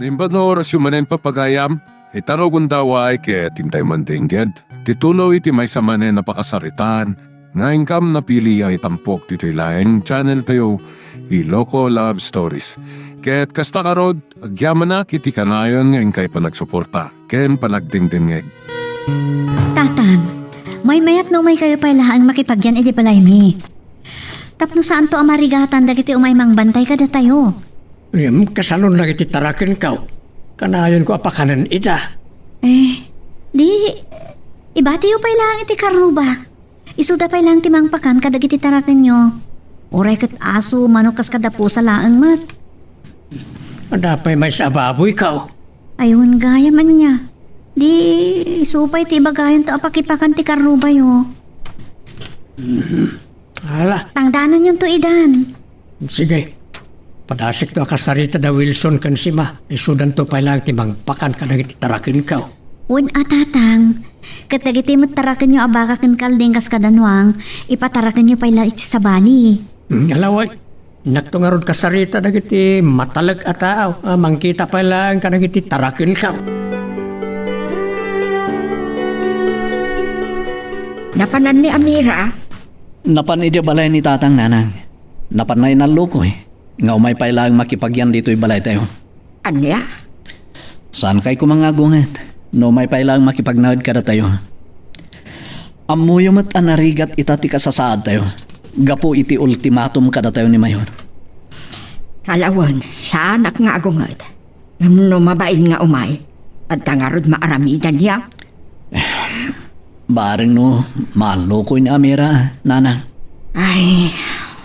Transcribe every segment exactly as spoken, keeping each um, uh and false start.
Imbag nga orasyo manen, papagayam, ita no gundaway ket intay mandengngeg ti tuloy ti maysa manen a pakasaritaan nga inkam napili a itampok ditoy laeng channel tayo, Iloko Love Stories. Ket kasta ngarud, agyamanak iti kanayon nga inkay panagsuporta ken panagdengdengngeg. Tatang, maymayat no umaykayo pay laeng makipagyan iti balaymi. Tapno saanto a marigatan dagiti umay mangbantay kadatayo. Ngem kasano dagiti tarakenkaw? Kanayonko a pakanen ida. Eh, di, ibatiyo pay laeng iti karruba. Isuda pay laeng ti mangpakan kadagiti tarakenyo. Uray ket aso, manok, kas kada pusa laeng met. Adda pay maysa a baboykaw? Ay, wen gayam ania. Di, isu pay ti ibagayonto a pakipakan ti karrubayo. Mhm. Ala. Tangdananyonto idan. Sige. Padasikto a kasarita da Wilson ken Sima. Isudanto pay laeng ti mangpakan kadagiti tarakenkaw. Wen a, Tatang. Ket dagiti met tarakenyo a baka ken kalding kas kada nuang, ipatarakenyo pay la iti sabali. Hmm, ala wen. Inakto ngarud kasarita dagiti matalek a tao a mangkita pay laeng kadagiti tarakenkaw. Napanan ni Amira? Napan idiay balay ni Tatang, Nanang. Napanna inallukoy nga umay pay laeng makipagyan ditoy balaytayo. Ania? Saankay koma nga agunget no umay pay laeng makipagnaed kadatayo. Ammoyo met a narigat ita ti kasasaadtayo gapu iti ultimatum kadatayo ni Mayor. Ala wen, saanak nga agunget. Ngem no mabain nga umay, adda ngarud maaramidanyo? Bareng no maallukoy ni Amira, Nanang. Ay,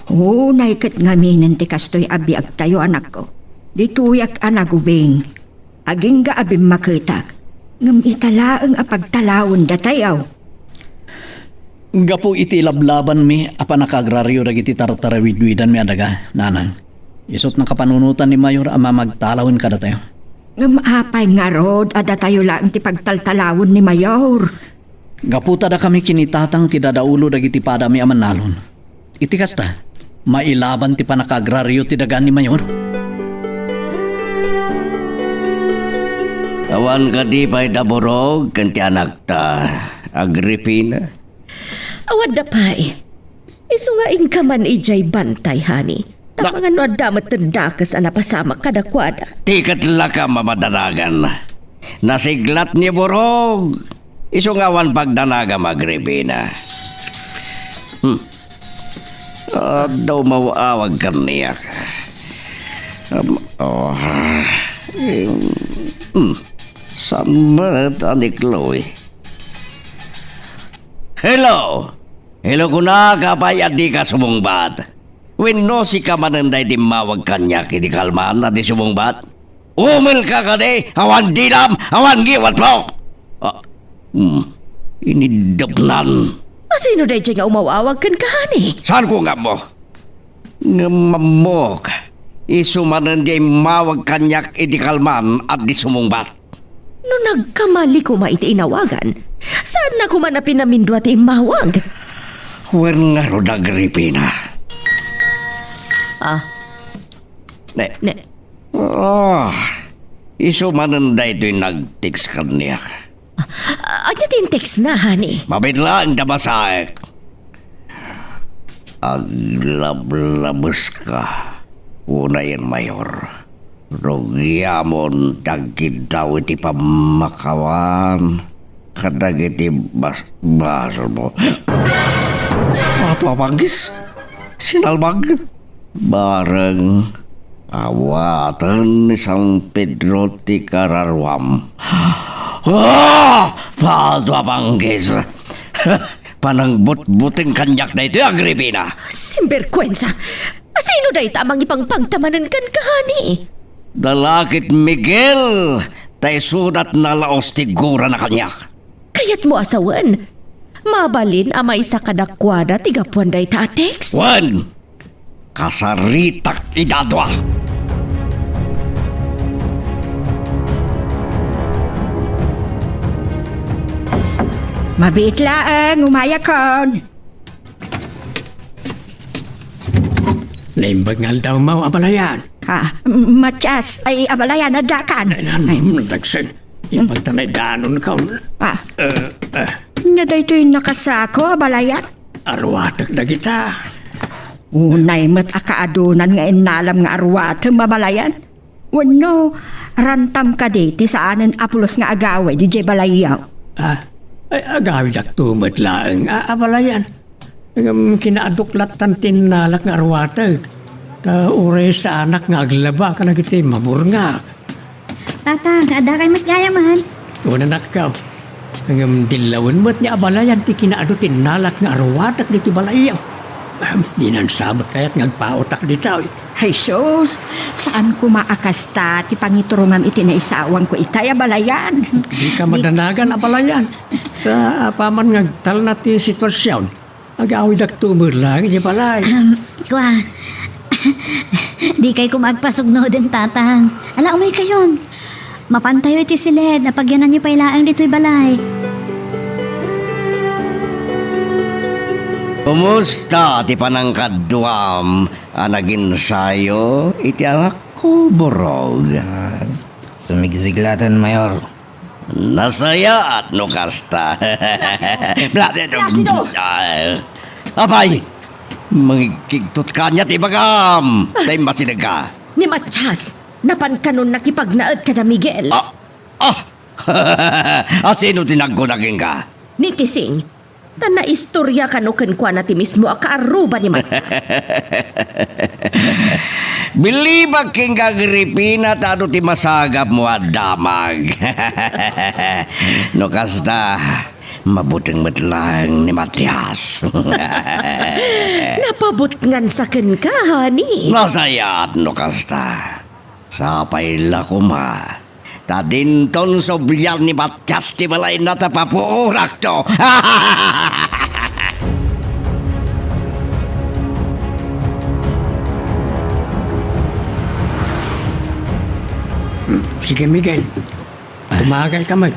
unay ket ngaminen ti kastoy a biagtayo, anakko. Ditoyak a nagubing. Agingga a bimmaketak, ngem ita laeng a pagtalawendatayo. Gapu iti ilablabanmi a pannakaagraryo dagiti tartarawidwidanmi a daga, Nanang, isut' nakapanunotan ni Mayor a mamagtalawen kadatayo. Ngem apay ngarud a datayo laeng ti pagtaltalawen ni Mayor? Gapu ta dakami ken ni Tatang ti dadaulo dagiti padami a mannalon. Iti kasta, mailaban ti pannakaagraryo ti daga ni Mayor. Awan kadi pay da Borog ken ti anakta, Agripina? Awan da pay. Isu nga inka man idiay bantay, honey. Tapno no adda met ti dakes a napasamak kadakuada. Ti ket laka mamadanagan. Nasiglat ni Borog. Isu nga awan pagdanagam, Agripina. Hmm. Adda umaw-awag kaniak. Um, oh. Hmm. Saan met a ni Chloe? Hello! Hello, kunak, apay a dika sumungbat? Wenno sika manen daydi immawag kaniak idi kalman a di sumungbat? Umelka kadi, awan dilam, awan ngiwatmo! Ah, hmm, iniddepnan. Asino daydiay nga umaw-awag kenka, honey? Saanko nga ammo? Ngem ammok, isu manen diay immawag kaniak idi kalman a di sumungbat. No nagkamali koma iti inawagan, saanna koma a pinamindua ti immawag? Wen ngarud, Agripina. Ah. Ne. Ne. Ah, isu manen daytoy nag-text kaniak. Ah, ania ti in-textna, honey? Mabiit laeng ta basaek. Aglablabeska, unayen Mayor. Rugiamon ti aggiddaw iti pammakawan kadagiti bas-, basolmo. Ato a panggis, sinalbag. Bareng awaten ni San Pedro ti kararuam. Ah! Ato a panggis. Panangbutbuteng kaniak daytoy, Agripina. Simberkuensa! Asino dayta a mangipangpangta manen kenka, honey? Dalakit Miguel, ta isudat nalaos ti gurana kaniak. Kayatmo a sawen, mabalin a maysa kadakuada ti gapuan dayta a text? Wen, kasaritak ida dua. Mabiit laeng, umayakon. Naimbag nga aldawmo, abalayan. Ah, Matias, ay, abalayan, addakan. Ay, nan, Ay. Nagsen. Ipagtanay danonka. Ah. Eh, eh. Nya daytoy nakasako, abalayan? Aruatek dagita. Unay met a kaadunan nga innalam nga aruatem, abalayan. Wenno, rantam kadi ti saanen a pulos nga agawid idiay balayyo? Ah, ay, agawidakto met laeng, a, abalayan. Ngem kinaaduk lattan ti innalak nga aruatek. Ta uray saanak nga aglaba kadagiti maburnga. Tatang, addakay met gayaman. Unanakkaw. Ngem dillawen met nga abalayan ti kinaadu ti innalak nga aruatek ditoy balayyo. Ahem, dinan sa met kayat nga agpaotak ditoy. Jesus, saan koma a kasta ti pangiturongam iti naisawangko itay, abalayan. Dika madanagan, abalayan. Ta apaman nga agtalna ti situasion, agawidakto met laeng idiay balay. Ahem, kua, dikay koma agpasugnoden, Tatang. Ala, umaykayon. Mapantayo iti siled, apagyananyo pay laeng ditoy balay. Kumusta ti panangkaduam a naginsayo iti anak ko, Borog? Ah, sumigsiglaten, Mayor. Nasayaat no kasta. Placido! Placido! Ah, apay, mangigkigtot ka ania ti ibagam. Tay masideg ka. Ni Matias, napan kanon nakipagnaed kada Miguel. Ah, ah. Asino ti nagkuna kenka? Ni Tising. Ta naistoria kano kenkuana ti mismo a kaarruba ni Matias. Bilibak kenka, Agripina, ta adu ti masagapmo a damag. No kasta, mabuteng met laeng ni Matias. Napabutngansa kenka, honey. Nasayaat no kasta. Sapay la koma. Ta dinton sublian ni Matias ti balayna ta papuorakto. Sige, Miguel. Tumagal ka met.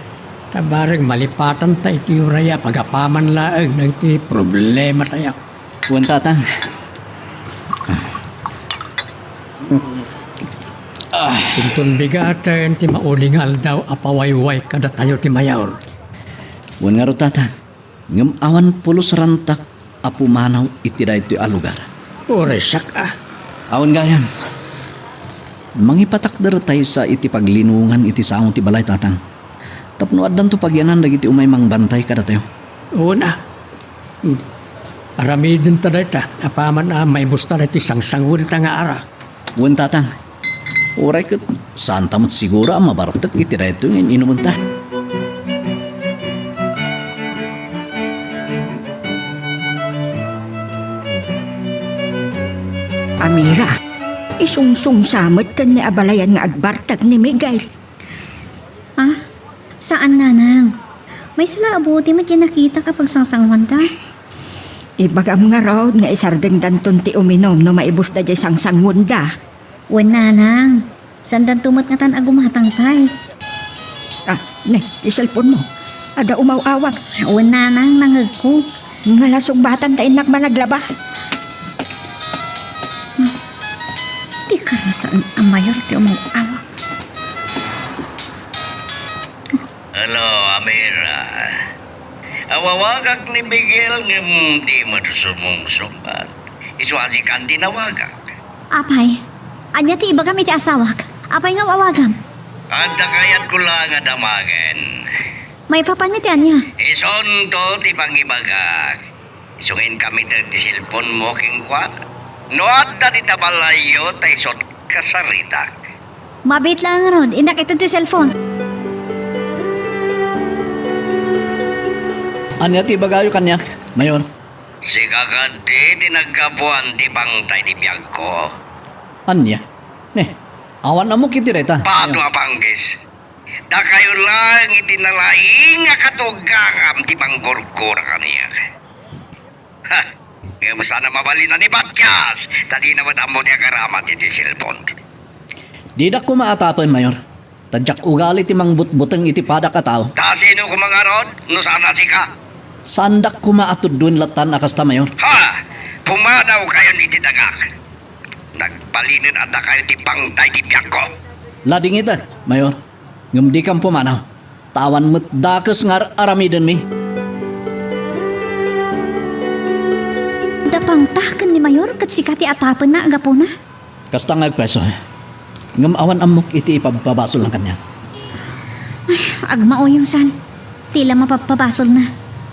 Ta bareng malipatan ta iti uray a pagapaman laeng dagiti problematayo. Wen, Tatang. Inton bigaten ti mauli nga aldaw a pawayway kadatayo ti Mayor. Wen ngarud, Tatang, ngem awan pulos rantak a pumanaw iti daytoy a lugar. Uray siak a. Awan gayam. Mangipatakder tayo sa iti paglinongan iti sango ti balay, Tatang. Tapno addanto pagyanan dagiti umay mangbantay kadatayo. Wen a. Hmm. Aramidenta dayta, apaman a maibusta daytoy sangsangwenta nga arak. Wen, Tatang. Uray ket, saanta met siguro a mabartek iti daytoy nga in-inumenta. Amira, isungsongsa met ken ni abalayan nga agbartek ni Miguel. Ah, saan, Nanang. Maysa la a buti met ti nakitak a pagsangsanguanda. Ibagam ngarud nga isardengdanton ti uminum no maibusda diay sangsanguenda. Wen, Nanang. Saandanto met ngatan a gumatangtay. Ah, ne, ti cellphone mo. Adda umaw-awag. Wen, Nanang, nangngegko. Nga la sungbatan ta innak managlaba. Ti karasaan a Mayor ti umaw-awag. Hello, Amira. Awawagak ni Miguel ngem di met sumungsungbat. Isu a sika ti nawagak. Apay, ania ti ibagam iti asawak? Apay nga awawagam? Adda kayatko la nga damagen. Maipapan iti ania? Isunto ti pangibagak. Isu nga inkamited ti cellphone mo kenkuana. No adda dita balayyo, ta isut kasaritak. Mabiit laeng ngarud, innak ited ti cellphone. Ania ti ibagayo kaniak, Mayor? Sika kadi ti naggapuan ti pangtay ti biagko. Ania? Ne, awan ammok iti dayta. Pato a panggis. Dakayo laeng iti nalaing a katugangam ti panggurgura kaniak. Ha! Ngem saan a mabalin a ni Matias, ta dina met ammo ti agaramat iti cellphone. Didak koma atapen, Mayor. Ta diak ugali ti mangbutbuteng iti padak a tao. Ta sino koma ngarud no saan a sika? Saandak koma a tuddoen lattan a kasta, Mayor. Ha! Pumanawkayon iti dagak. Nagbalinen a dakayo ti pangtay ti biagko. Ladingita, Mayor. Ngem dikam pumanaw. Ta awan met dakes nga ar-aramidenmi. Adda pangta ken ni Mayor ket sika ti atapenna a gapuna? Kasta nga agpayso. Ngem awan ammok iti ipabpabasolna kaniak. Ay, agmauyong san. Ti la mapabpabasolna.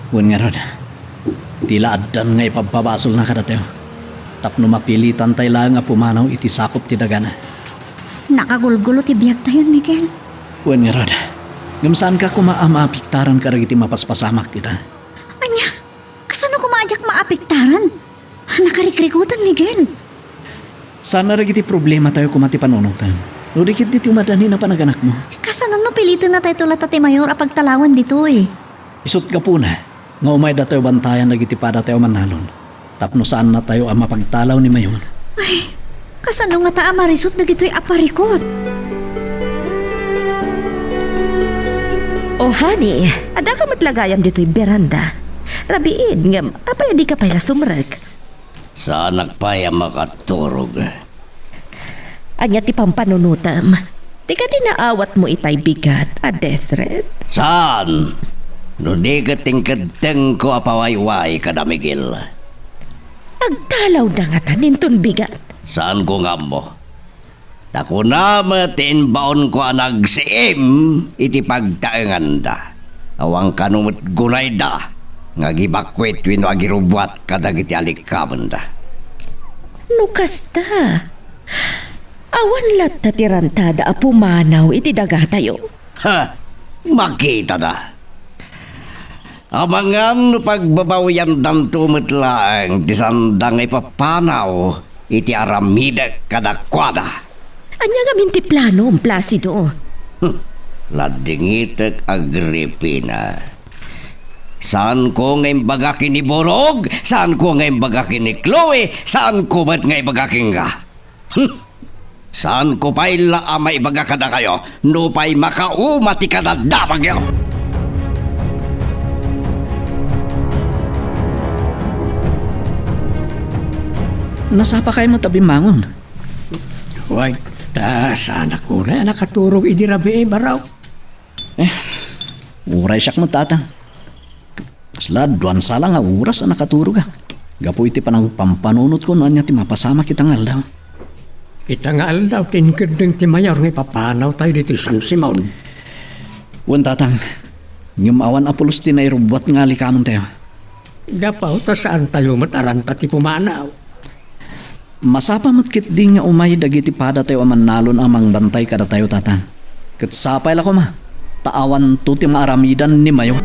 Wen ngarud, ti la addan nga ipabpabasolna kadatayo. Tapno mapilitantay laeng a pumanaw iti sakop ti dagana. Nakagulgulo ti biagtayon, Miguel. Wen ngarud, ngem saanka koma a maapektaran kadagiti mapaspasamak ita. Ania? Kasano koma a diak maapektaran? Nakarikrikutan, Miguel. Saan a dagiti problematayo koma ti panunotem. No di ketdi ti umadanin a panaganakmo. Kasano no pilitennatayto latta ti Mayor a pagtalawan ditoy? Isut' gapuna nga umaydatayo bantayan dagiti padatayo a mannalon. Tapno saannatayo a mapagtalaw ni Mayor. Ay, kasano ngata a marisut dagitoy a parikut? O, honey, addaka met la gayam ditoy beranda. Rabiin, ngem apay a dika pay la sumrek? Saanak pay a makaturog. Ania ti pampanunotem? Ti kadi naawatmo itay bigat a death threat? Saan? No di ket inkeddengko a pawayway kada Miguel. Agtalawda ngata inton bigat? Saanko nga ammo. Ta kuna met ti imbaonko a nagsiim iti pagtaenganda. Awan kano met gunayda nga agibakwit wenno agirubbuat kadagiti alikkamenda. No kasta, awan latta ti rantada a pumanaw iti dagatayo? Ha! Makitada. Amangan no pagbabawiandanto met laeng ti saanda nga ipapanaw iti aramidek kadakuada. Ania ngamin ti planom, Placido? Hmm. Ladingitek, Agripina. Saanko nga imbaga ken ni Borog, saanko nga imbaga ken ni Chloe, saanko met nga ibaga kenka. Hmm. Saanko pay la a maibaga kadakayo, nupay makauma ti kadadamagyo. Nasapakay met a bimmangon? Wen, ta saanak unay a nakaturog idi rabii, Barok. Eh, uray siak met, Tatang. Kasla duan sala nga oras a nakaturogak. Gapu iti panangpampanunotko no ania ti mapasamak ita nga aldaw. Ita nga aldaw ti inkeddeng ti Mayor nga ipapanawtayo ditoy San Simon. Wen, Tatang. Ngem awan a pulos ti nairubbuat nga alikamentayo. Gapu ta saantayo met a ranta ti pumanaw. Masapa met ketdi nga umay dagiti padatayo a mannalon a mangbantay kadatayo, Tatang. Ket sapay la koma, ta awanto ti maaramidan ni Mayor.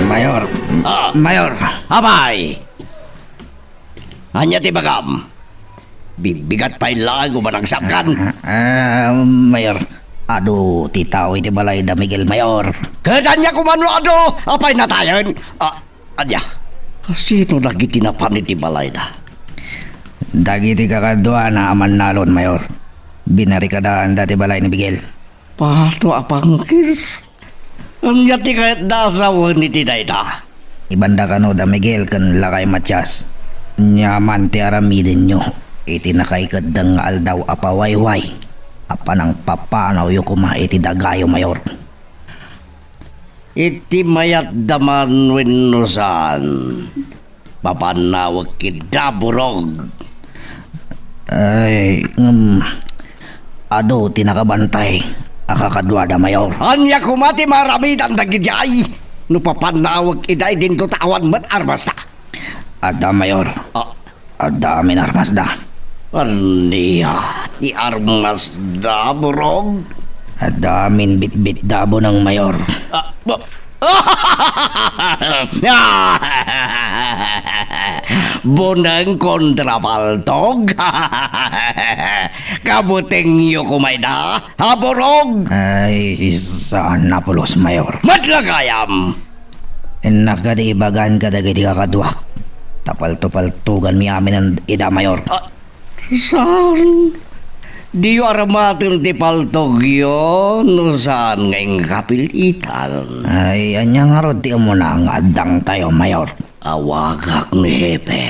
Mayor. Ah. Mayor. Apay! Ania ti ibagam? Bibigat pay laeng a managsakkan. Ah, ah, Mayor, adu ti tao iti balay da Miguel, Mayor. Ket ania koma no adu? Apay natayen? Ah, Ania, kasino dagiti napan iti balayda? Dagiti kakaduana a mannalon, Mayor. Binarikadaanda ti balay ni Miguel. Pato a pangkis! Ania ti kayatda a sawen iti dayta? Ibanda kano da Miguel ken Lakay Matias. Ania man ti aramidenyo iti nakaikeddeng nga aldaw a pawayway a panangpapanawyo koma iti dagayo, Mayor. Iti mayatda man wenno saan, papannawek ida, Borog. Ay, ngem, adu ti nakabantay a kakaduada, Mayor. Ania koma ti maaramidan dagidiay no papannawek ida idinto ta awan met armasta? Adda, Mayor. Ah. Adda amin armasda. Ania ti armasda, Borog? Adda amin bitbitda, Buneng, Mayor. Ah, ba-, Buneng kontra paltog? Kabutengyo koma ida, ha, Borog? Ay, saan a pulos, Mayor. Madlagayam! Innak kadi ibagan kadagiti kakaduak, ta palto-paltoganmi amin ida, Mayor. Ah, saan? Diyo aramaten ti paltogyo no saan nga inkapilitan. Ay, ania ngarud ti umuna nga addangtayo, Mayor? Awagak ni Hepe.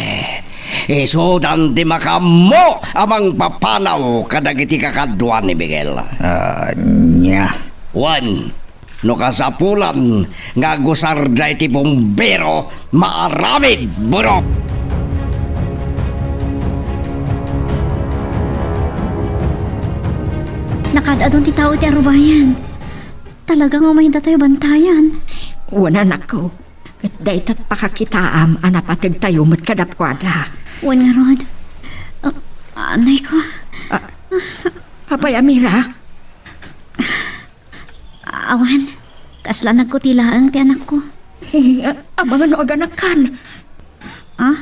Isudan ti makaammo a mangpapanaw kadagiti kakadua ni Miguel. Ania? Wen, no kasapulan nga agusarda iti bumbero, maaramid, Burok! Nakaad-adun ti tao iti arubayan. Talaga nga umaydatayo bantayan. Wen, anakko. Ket dayta pakakitaam a napategtayo met kadakuada. Wen ngarud. Ah, anay ko. Ah, apay, Amira? Awan, kasla nagkuti laeng ti anakko. Eh, a-, amangan no aganakkan? Ah?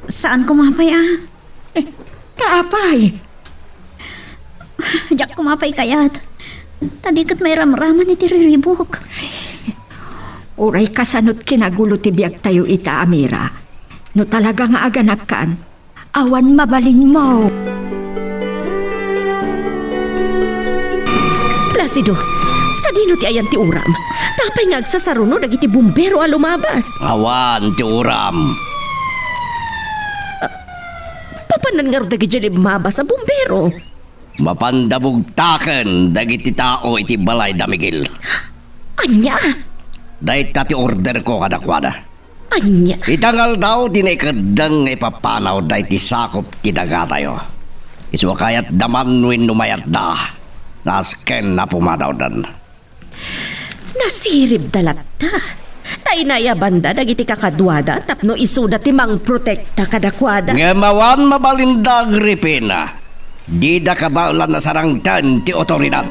Saan ko mapay, ah? Eh, ta apay? Diak ko mapay kayat. Ta di ket mairamraman iti riribuk. Uray kasanot kinagulo ti biagtayo ita, Amira. No talaga nga aganakkan, awan mabalinmo. Placido, sadino ti ayan ti uram? Ta apay nga agsasaruno dagiti bumbero a lumabas? Awan ti uram. Papanan ngarud dagidiay lumabas a bumbero? Mapanda bugtaken dagiti tao iti balay da Miguel. Ania? Dayta ti orderko kadakuada. Ania? Ita nga aldaw ti naikeddeng nga ipapanaw daydi sakup ti dagatayo. Isu a kayatda man wenno mayatda, nasken a pumadawdan. Nasiribda latta. Ta inayabanda dagiti kakaduada tapno isuda ti mangprotekta kadakuada. Ngem awan mabalinda, Agripina. Dida kabaelan a sarangten ti otoridad.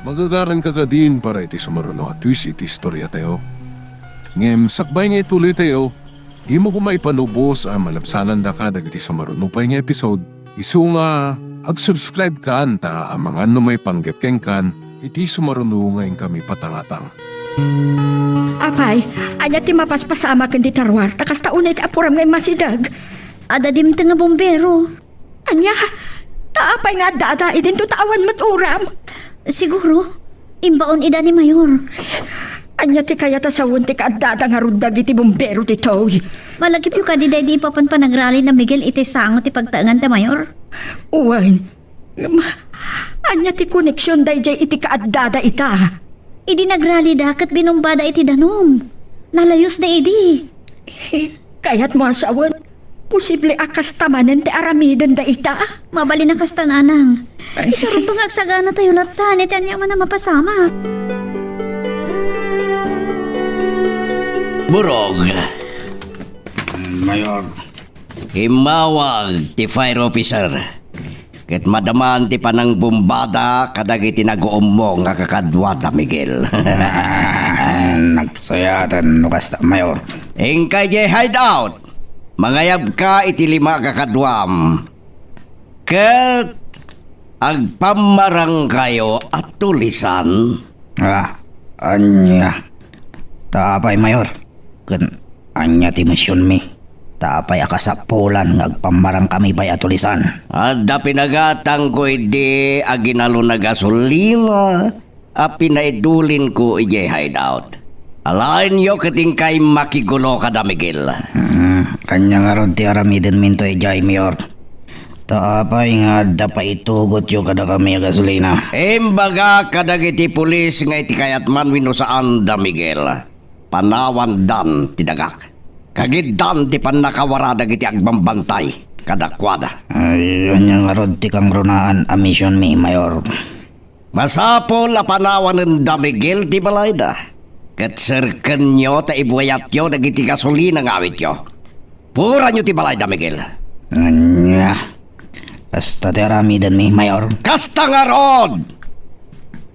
Magagaranka kadin para iti sumaruno a twist iti istoriatayo. Ngem sakbay nga ituloytayo, dimo koma ipanubos a malabsanandaka dagiti sumaruno pay nga episode. Isu nga ag-subscribekan ta amangan no maipanggep kenkan iti sumaruno nga inkami patangatang. Apay, ania ti mapaspasama ken ti tarwar? Ta kasta unay ti apuram nga immasideg. Adda dimteng nga bumbero. Ania? Ta apay nga adda-ada idinto ta awan met uram? Siguro, imbaon ida ni Mayor. Ania ti kayat a sawen ti kaadda-ada ngarud dagiti bumbero ditoy? Malagipyo kadi daydi ipapan panagrali na Miguel iti sango ti pagtaengan da Mayor? Wen, ngem, ania ti koneksion daydiay iti kaadda-ada ita? Idi nagrali da ket binumbada iti danum. Nalayos da idi. Kayatmo a sawen? Posible a kasta manen ti aramiden dayta? Mabalin a kasta, nanang. Ay. Isurotko nga agsaganatayo latta, no ania man a mapasamak. Burog. Mayor. Immawag ti fire officer. Ket madaman ti panangbumbada kadagiti naguummo nga kakaduada, Miguel. Nagsayaten no kasta, Mayor. Inka idiay hideout. Mangayabka iti lima a kakaduam. Ket agpammarangkayo a tulisan. Ah, ania? Ta apay, Mayor? Ken ania ti misionmi? Ta apay a kasapulan nga agpammarangkami pay a tulisan? Adda pinagatangko idi aginalon a gasolina a pinaidulinko idiay hideout. Alaenyo ket inkay makigulo kada Miguel. Hmm, ania ngarud ti aramidenminto idiay, Mayor? Ta apay nga adda paitugotyo kadakami a gasolina? Imbagak kadagiti pulis nga iti kayatman wenno saan da Miguel, panawandan ti dagak. Kagiddan ti pannakawara dagiti agbambantay kadakuada. Ay, ania ngarud ti kangrunaan a misionmi, Mayor? Masapul a panawanen da Miguel ti balayda, ket serkenyo ta ibuayatyo dagiti gasolina nga awityo. Puoranyo ti balayda, Miguel. Ania? Kasta ti aramidenmi, Mayor? Kasta ngarud!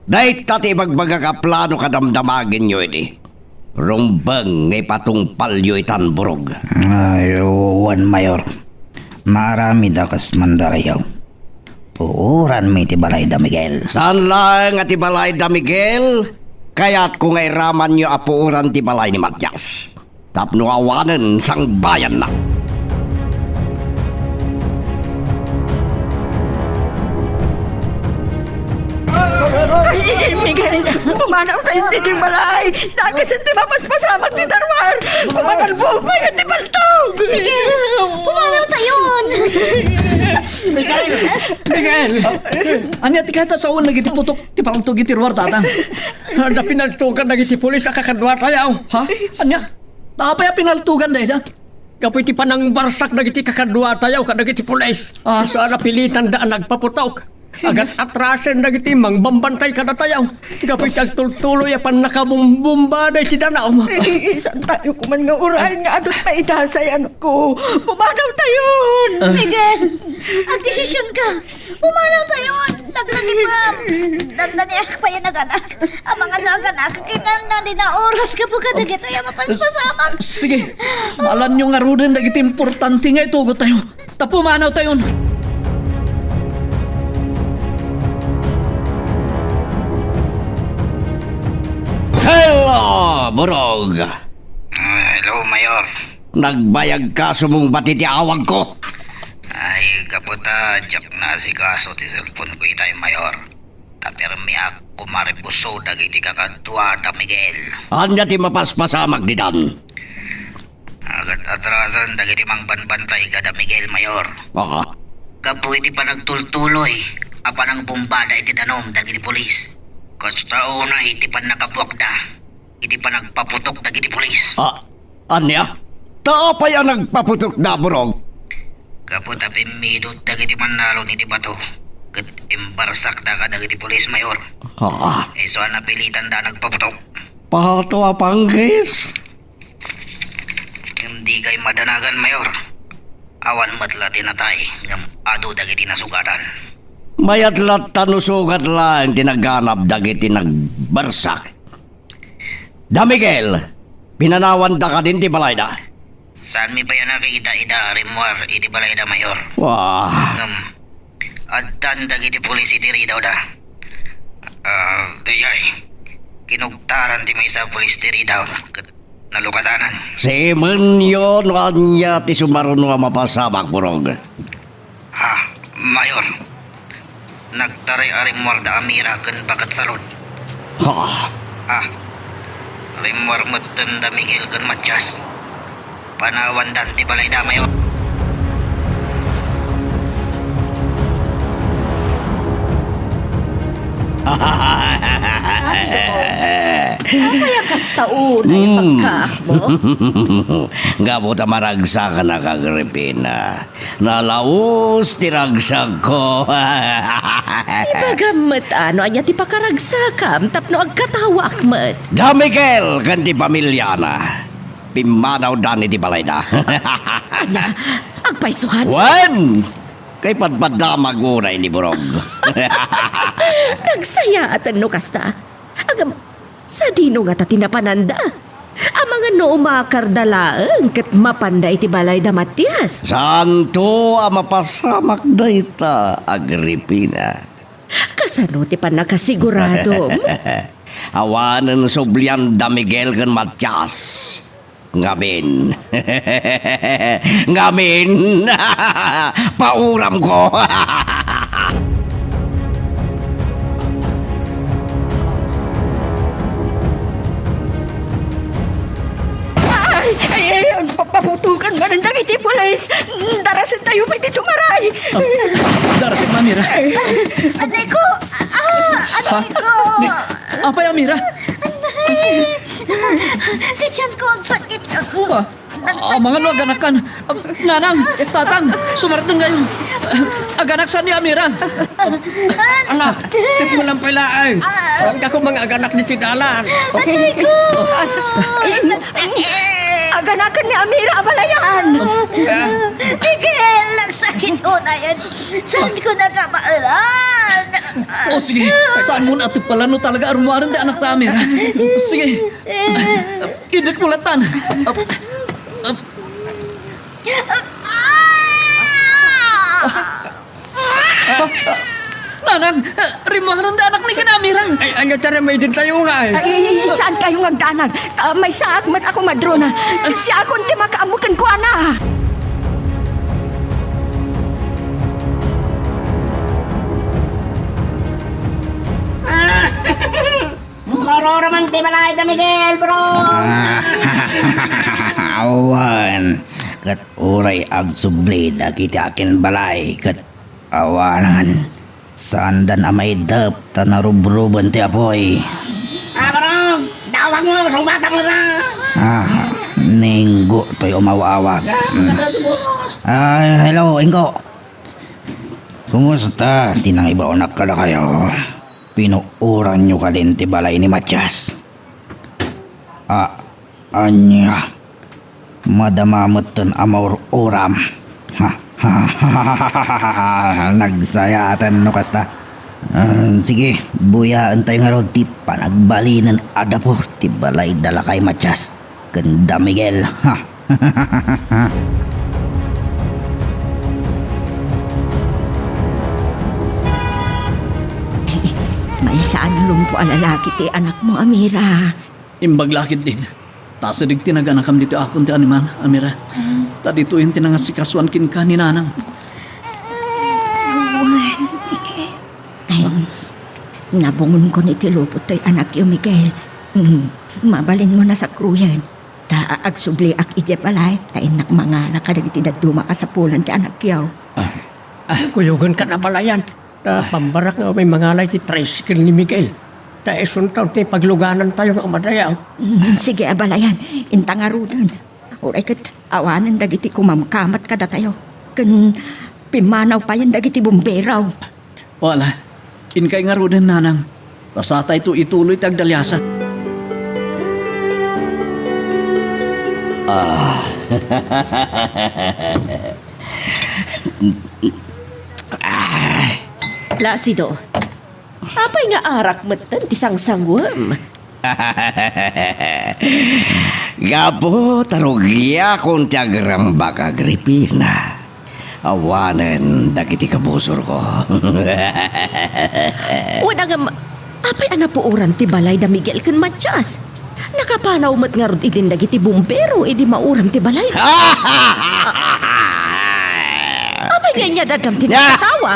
Dayta ti ibagbagak a plano kadamdamagenyo idi. Rumbeng nga ipatungpalyo itan, Burog. Ay, wen, Mayor. Maaramid a kas mandarayaw. Puoranmi ti balay da Miguel. Saan laeng a ti balay da Miguel, kayatko nga iramanyo a puoran ti balay ni Matias. Tapno awanen sangbayanna. Ay, Miguel, Manawtayon ditoy balay! Dakes ti mapaspasamak ti darwar! Kumanalbong pay ti paltog! Miguel! Pumanawtayon! Miguel! Miguel! Ania ti kayat a sawen dagiti putok ti paltog iti ruar, Tatang? Adda pinaltogan dagiti pulis a kakaduatayo. Ha? Ania? Apay a pinaltogan dayta? Gapu iti panangbarsak dagiti kakaduatayo kadagiti pulis. Ah. Isu a napilitanda a nagpaputok. Agat-atrasen dagiti mangbambantay kadatayo. Gapu iti agtultuloy a pannakabumbumba daydi danum. Eh, saan tayo kuman nga uray nga adut maidasay, anakko? Pumanawtayon! Ah. Miguel, agdesisionka. Pumanawtayon! Laglagipem! Dandaniak pay a naganak. Amangan no aganak, kinanna di na oras gapu kadagitoy a mapaspasamak. Sige, malanyo ngaruden dagiti importante nga itugottayo. Ta pumanawtayon. Hello, Burog! Ah, hello, Mayor. Nagbayag kasomong bati ti awagko? Ay, gapu ta diak naasikaso ti cellphone ko itay, Mayor. Ta permiak kumaribuso dagiti kakaduada, Miguel. Ania ti mapaspasamak ditan? Agat-atrasan dagiti mangbambantay kada Miguel, Mayor. Ah. Gapu iti panagtultuloy a panangbumbada iti danum dagiti pulis. Kasta unay iti pannakabuakda iti panagpaputok dagiti pulis. Ah, ania? Ta apay a nagpaputokda, Burog? Gapu ta pimmidot dagiti mannalon iti bato ket imbarsakda kadagiti pulis, Mayor. Ah. Isu a napilitanda a nagpaputok. Pato a panggis? Ngem dikay madanagan, Mayor. Awan met la ti natay, ngem adu dagiti nasugatan. Mayat latta no sugat laeng ti naganab dagiti nagbarsak. Da Miguel, pinanawanda kadin ti balayda? Saanmi pay a nakita ida a rimmuar iti balayda, Mayor. Wah. Ngem, addan dagiti pulis iti ridawda. Ah, dayay, kinugtaran ti maysa a pulis ti ridaw, ket nalukatanan. Simenyo no ania ti sumaruno a mapasamak, Burog. Ah, Mayor, nagtaray a rimmuarda a Mira ken baket salud. Ha? Ah, rimmuar metten da Miguel ken Matias. Panawandan ti balayda, Mayor. Apay a kasta unay a Hmm. pagkaakmo? Gapu ta maragsakan, Agripina. Nalaus ti ragsakko. Ibagam met, ano, ania ti pakaragsakam tapno agkatawaak met? Da Miguel ken ti pamiliana. Pimmanawdan iti balayda. Ania? Agpaysuan? Wen! Kay padpadda maguray ni Burog. Nagsayaaten no kasta. Agam, sadino ngata ti napananda? Amangan no umakarda laeng ket mapanda iti balay da Matias. Saanto a mapasamak dayta, Agripina. Kasano ti pannakasiguradom? Awanen sublian da Miguel ken Matias. Ngamin. Ngamin. Pauramko. Ay, ay, ay, papaputokan manen dagiti pulis. Darasentayo pay ti tumaray. Ah, darasek, Ma'am Mira. Anay ko! Ah, anay ko! Ni-, apay, Mira? Anay! Ti tiyan ko, ang sakit. Ah, amangan no aganakan. Ah, nanang, tatang, sumarteng kayo. Aganak sa ni Amira. Anak, tipulan pay laeng. Saan ka kumang aganak ni Pidalan? Anay ko! Aganakan ni Amira a balayan. Ah. Miguel, ang sakit ko na yan. Saan ko nakabaelan? O sige, saan mo na atupalan no talaga armuaren ti anak ta Amira? Sige. Idek mo latan. Ah! Ah, ah, Nanang, ah, rimmuaren ti anak ni ken Amira. Ay, ania ti aramiden tayo nga, eh? Ay, saan kayo nga agdanag? Ah, maysaak met a kumadrona. Siakon ti makaammo kenkuana. Maurora man ti balay da Miguel, bro! Ah, awan. Ket uray agsubli dagiti akin balay, ket awanan. Saandan a maidep ta narubruben ti apuy. Ah, bro! Dawag mo, sungbatam ka na! Ah, ninggo toy umaw-awag. Ah, hello, Ingo. Kumusta ti nangibaonak kadakayo? Pinuoranyo kadin ti balay ni Matias? A-, ania? Madama metten a maur-uram. Ha? Nagsayaten no kasta. Ah, sige, buyaentayo ngarud ti panagbalinen a dapo ti balay da lakay Matias ken da Miguel. Ha? Ay, maysa a nalumpo a lalaki ti anakmo, Amira. Imbag la ketdin. Ta asideg ti naganakam ditoy apon ti animal, Amira. Ta ditoyen ti nangasikasuan kenka ni Nanang. Ay, nabungonkon iti lupot toy anakyo, Miguel. Mm, mabalinmo a sakruyen. Ta a-, agsubliak idiay balay, ta innak mangala kadagiti dadduma a kasapulan ti anakyo. Ah, ah. Kuyogenkan a balayan. Ta pambarak nga umay mangala iti tricycle ni Miguel. Ta isunton ti pagluganantayo nga umadayaw. Mm, sige a balayan, inta ngaruden. Uray ket awanen dagiti kumamkamat kadatayo. Ken pimmanaw payen dagiti bumbero. Wala. Inkay ngaruden, Nanang. Pasatayto ituloy ti agdaliasa. Ah. Ah. Placido, apay nga arak metten ti sangsanguem? Gapu ta rugiakon ti agrambak, Agripina. Awanen dagiti kabusorko. Wen, ngem, apay a napuoran ti balay da Miguel ken Matias? Nakapanaw met ngarud idin dagiti bumbero idi mauram ti balay. Apay nga inyadaddam ti nagkatawa?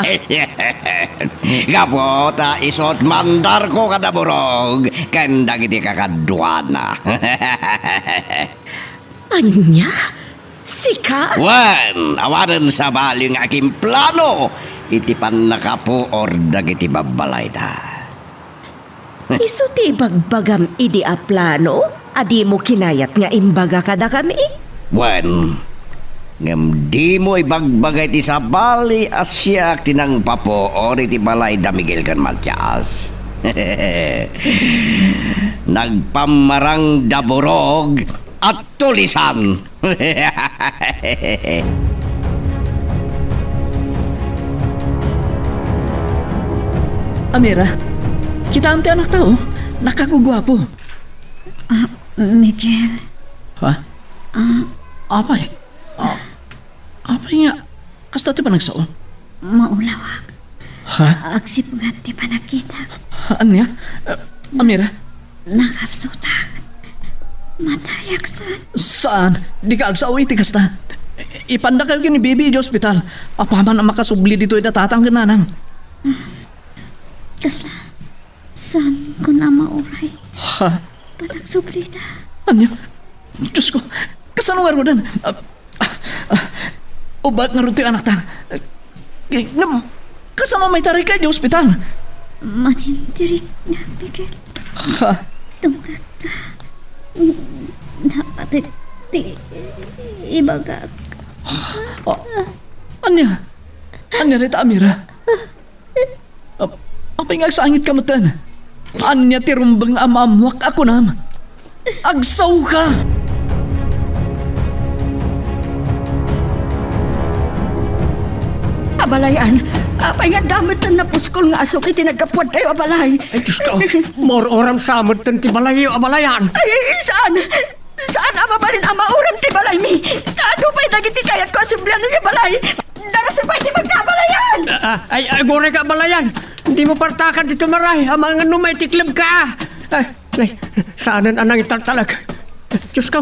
Gapu ta isut' mandarko kada burog ken dagiti kakaduana. Ania? Sika? Wen, awanen sabali nga agimplano iti pannakapuor dagiti babbalayda. Isu ti ibagbagam idi a plano a dimo kinayat nga imbaga kadakami? Wen, ngem dimo ibagbaga iti sabali a siak ti nangpapuor iti balay da Miguel ken Matias. Nagpammarang da burog a tulisan. Amira, kitaem ti anakta, o. Nakaguguapo. Ah, Miguel. Ha? Ah. Apay? Ah, apay nga? Kasta ti panagsao? Maulawak. Ha? Agsipnget ti panagkitak. Ania? Eh, Amira? Nakapsutak. Matayak saan. Saan? Dika agsao iti kasta. Ipandakayo ken ni Bibi iti ospital. Apaman a makasubli ditoy da tatang ken nanang. Kasla? Saan ko na mauray? Ha? Panagsublida. Ania? Diosko, kasano ngaruden? Ah, ah, ah, ubak ngarud ti anakta. Eh, ngem, kasano maitaray ka iti ospital? Manintirik nga, Miguel. Ha? Tungkak ka. Dapat ti ibagak. Ah, ania? Ania dayta, Amira? Ap-, apay nga agsangitka metten? Ania ti rumbeng a maammoak a kunam? Agsaoka! Abalayan, apay nga adda metten napuskol nga asuk iti naggapuadtayo a balay? Ay, Diosko, maur-uram sa metten ti balayyo, abalayan. Ay, saan? Saan a mabalin a mauram ti balaymi? Ta adu pay dagiti kayatko a sublian idiay balay. Darasa pay ti pagkabalayan! Ah, ah, ay, agurayka, abalayan! Dimo partakan ti tumaray, amangan no maitiklebka! Ay, ay, saanen a nangitaltalek. Diosko,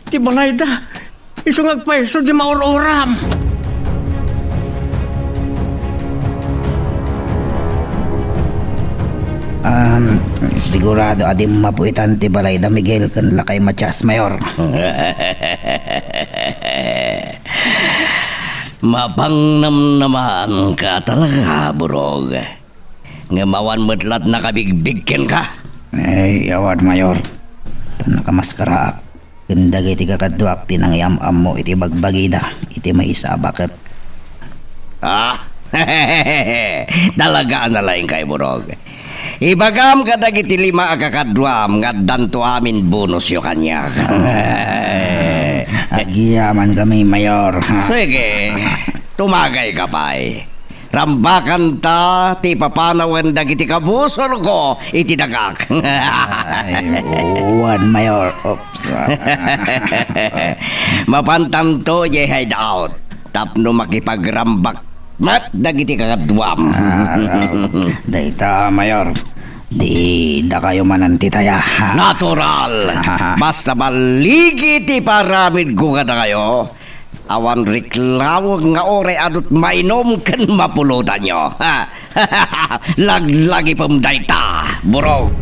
ti balayda, isu nga agpayso ti maur-uram. Um, sigurado a dimmapuitan ti balay da Miguel ken Lakay Matias, Mayor. Mapangnamnamaan ka talaga, Burog. Ngem awan met lat nakabigbig kenka. Ay, awan, Mayor. Ta nakamaskaraak ken dagiti kakaduak ti nangyam-ammo iti bagbagida iti maysa a baket. Ah, talaga a nalaingka, Burog. Ibagam kadagiti lima a kakaduam nga addanto amin bonusyo kaniak. Agyamankami, Mayor. Sige, tumagayka pay. Rambakanta ti papanawen dagiti kabusorko iti dagak. Ay, wen, Mayor. Oops. Mapantanto idiay hideout tapno makipagrambak met dagiti kakaduam. Ah, dayta, Mayor. Di dakayo manen ti taya. Natural. Basta balligi ti paramidko kadakayo. Awan riklawek nga uray adut mainum ken mapulotanyo. Ha? Laglagipem dayta, Burog.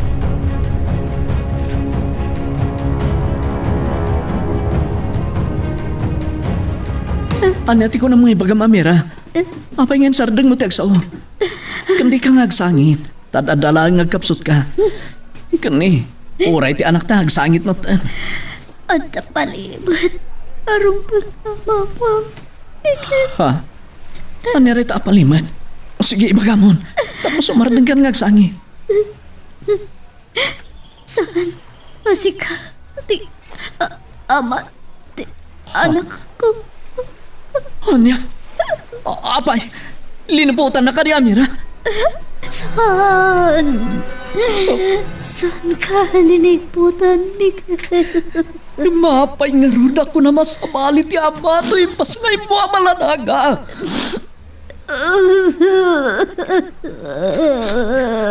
Ania ti kunam nga ibagam, Amira? Apay nga insardengmo ti agsao? Ken dika nga agsangit. Ta adda laeng nga agkapsutka. Ken ni, uray ti anakta, agsangit met. Adda palimed a rungpek a mamam. Ha? Ania dayta a palimed? O sige, ibagamon. Tapno sumardengkan nga agsangit. Saan a sika ti, a-, ama ti anakko? Ania? A-, apay, liniputanna kadi, Amira? Saan? Saanka liniputan, Miguel? Maapay ngarud a kunam a sabali ti ama toy imbas nga immo a malanaga.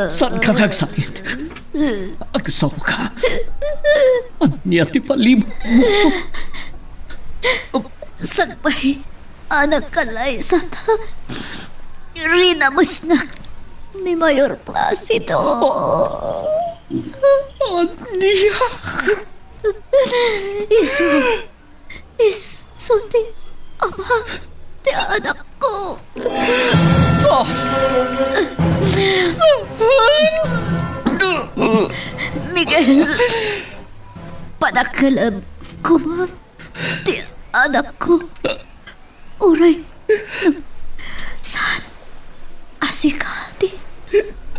Saanka nga agsangit? Agsaoka. Ania ti palimedmo? Sakbay a nagkalaysa ta rinamesnak ni Mayor Placido. Ania? Isu, isu ti ama ti anakko. Ah! Miguel, padakkelem koma ti anakko. Uray, saan a sika ti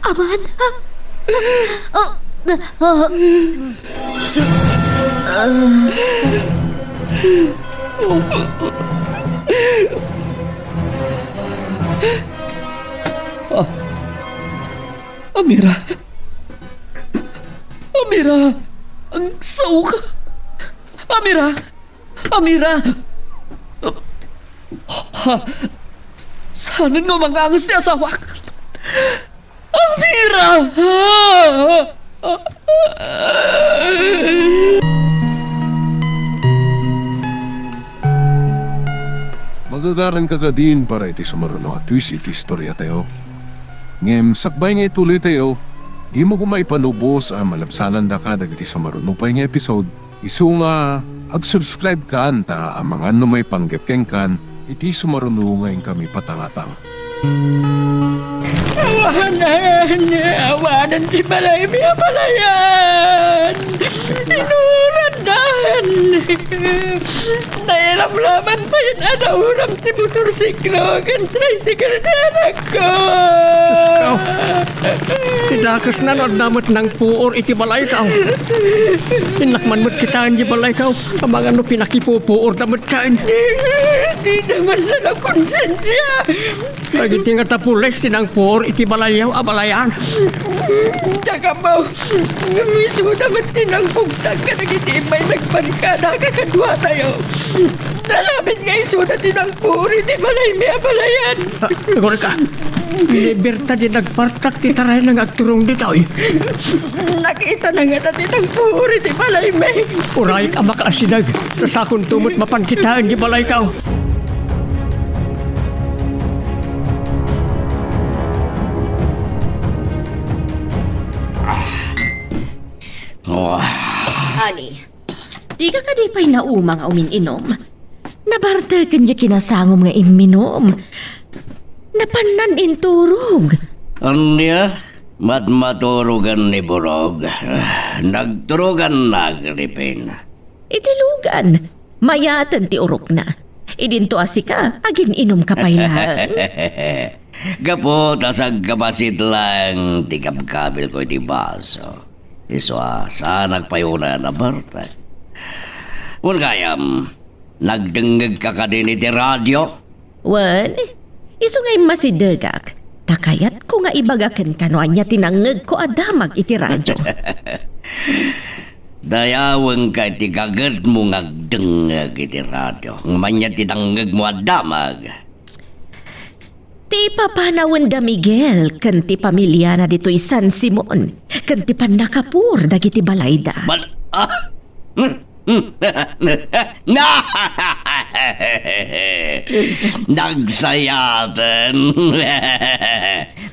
amana? Ah, ah, ah. Ah. Amira. Amira. Agsaoka. Amira. Amira! Ha? Saanen nga umanganges ti asawak? Amira! Magagaranka kadin para iti sumaruno a twist iti istoriatayo. Ngem sakbay nga ituloytayo, dimo koma ipanubos a malabsanandaka dagiti sumaruno pay nga episode. Isu nga ag-subscribe kan ta amangan no maipanggep kenkan iti sumaruno nga inkami patangatang. Awanan, awanan ti balaymi a balayan. Inurandan. Nailamlaman pay a nauram ti motorsiklo ken tricycle ti anakko. Diosko. Ti dakesna no adda met nangpuor iti balaykaw. Innak man met kitaen di balaykaw. Amangan no pinakipupuorda met kaen. Dida man la nakonsensia. Dagiti ngata pulis ti nangpuor iti balayyo a balayan. Dakabaw, ngem isuda met ti nangbugtang kadagiti immay nagbarkada a kakaduatayo. Nalabit nga isuda ti nangpuor iti balaymi a balayan. Ah, agurayka. Liberta di nagpartak ti tarayna nga agturong ditoy. Nakitana ngata ti nangpuor iti balaymi. Urayek a makaasideg, ta sakonto met mapan kitaen di balaykaw. Ani, dika kadi pay nauma nga umin-inom? Nabartek ken diay kinasangom nga imminom. Napannan inturog. Ania? Matmaturogan ni Burog. Nagturoganna, Agripina. Iti lugan, mayaten ti urokna. Idinto a sika, agin-inumka pay laeng. Gapu ta saggabasit laeng ti kabkabilko iti baso. Isu a, saanak pay unay a nabartek. Wen gayam, nagdengngegka kadin iti radio? Wen, isu nga immasidegak, ta kayatko nga ibaga kenka no ania ti nangngegko a damag iti radio. Dayawenka iti gagedmo nga agdengngeg iti radio. Ngem ania ti nangngegmo a damag? Ti ipapanawen da Miguel ken ti pamiliana ditoy San Simon, ken ti pannakapuor dagiti balayda. Bal-, ah! Nagsayaten!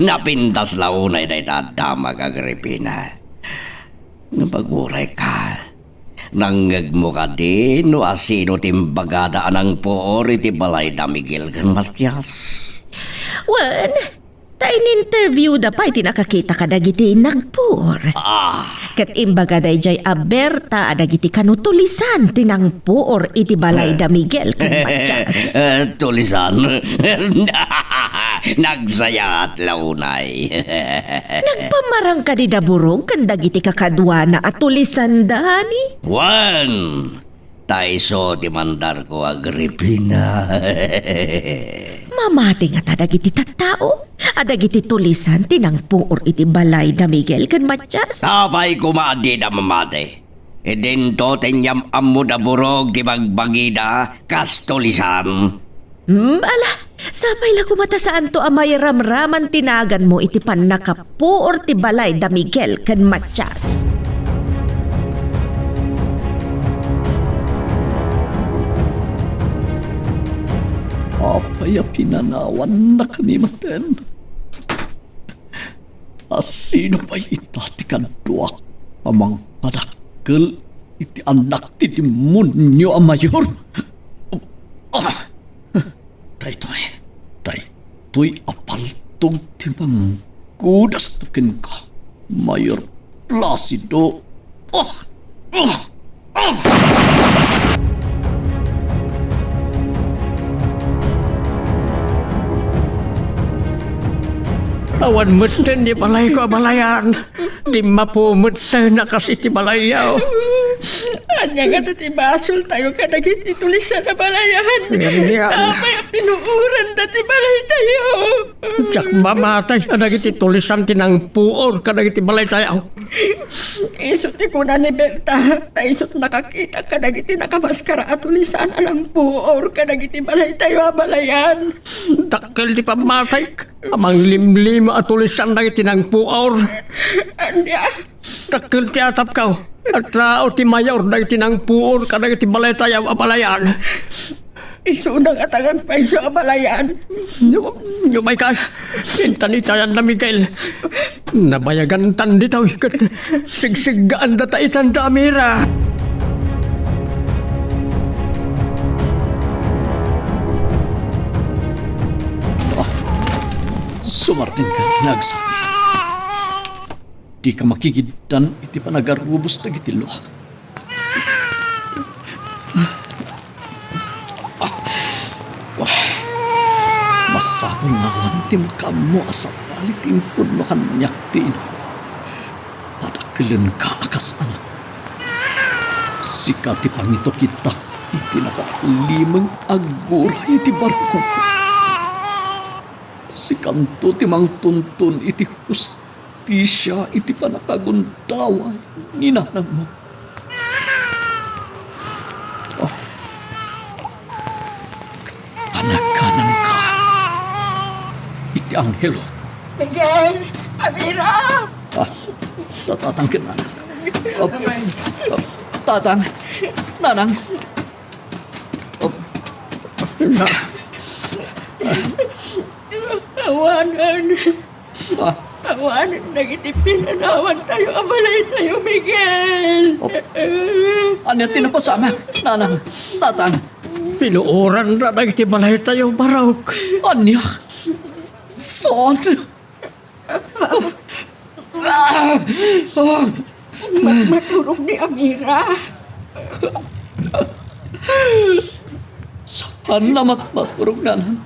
Napintas la unay dayta a damag, Agripina. Ngem agurayka, nangngegmo kadi no asino ti imbagada a nangpuor iti balayda Miguel ken Matias? Wen, ta in-interviewda pay ti nakakita kadagiti nagpuor. Ah. Ket imbagada idiay a Berta a dagiti kano tulisan ti nangpuor iti balayda Miguel ken Matias. Eh, tulisan? Nagsayaat la unay. Nagpamarang kadi da Burog ken dagiti kakaduana a tulisan, Dani? Wen, ta isu ti mandarko, Agripina. Mamati ngata dagiti tattao a dagiti tulisan ti nangpuor iti balayda Miguel ken Matias? Apay koma a dida mamati? Idinto ti inyam-ammo da Burog ti bagbagida kas tulisan. Hmm, ala, sapay la koma ta saanto a mairamraman ti naganmo iti pannakapuor ti balayda Miguel ken Matias. Apay a pinanawannak ni maten? Asino pay ita ti kaduak a mangpadakkel iti annak ti demonio a mayor? Ah! Daytoy, daytoy a paltog ti manggudasto kenka, Mayor Placido. Ah! Ah! Ah! Awan metten ti balayko a balayan. Dimmapo metten a kas iti balayyo. Ania ngata ti basoltayo kadagiti tulisan a balayan? Ania? Apay a pinuoranda ti balaytayo? Diak mamatay kadagiti tulisan ti nangpuor kadagiti balaytayo. Isu ti kuna ni Berta, ta isu ti nakakita kadagiti nakamaskara a tulisan a nangpuor kadagiti balaytayo a balayan. Dakkel ti pammatayko. Amang limlima a tulisan dagiti nangpuor. Ania? Dakkel ti atapko. Tao ti mayor dagiti nangpuor kadagiti balaytayo a balayan. Isuna ngata nga agpayso a balayan. No, no, Michael, intan itayan na Miguel. Nabayagan tan ditoy ket sigsiggaan data itan da Amira. Sumardengka nga agsakit. Dika makigiddan iti panagarubos dagiti luak. Masapul nga awan ti makaammo a sabali ti impunno kaniak ti inam. Padakkelenka a kas anak. Sika ti pangitukitak iti nakalimeng a guray iti barko. Sikanto ti mangtuntun iti hustisia iti pannakagundaway ni nanangmo. Oh. Panagananka iti anghelo. Miguel! Amira! Ah, ta-, tatang ken nanang. Oh, oh, tatang, nanang. Oh, na-, Awanen. Ah, Awanen dagiti pinanawantayo a balaytayo, Miguel. Oh. Ania ti napasamak, nanang, tatang? Pinuoranra dagiti balaytayo, Barok. Ania? Saan? Ma-, maturog ni Amira. Saan a mat-, maturog, nanang,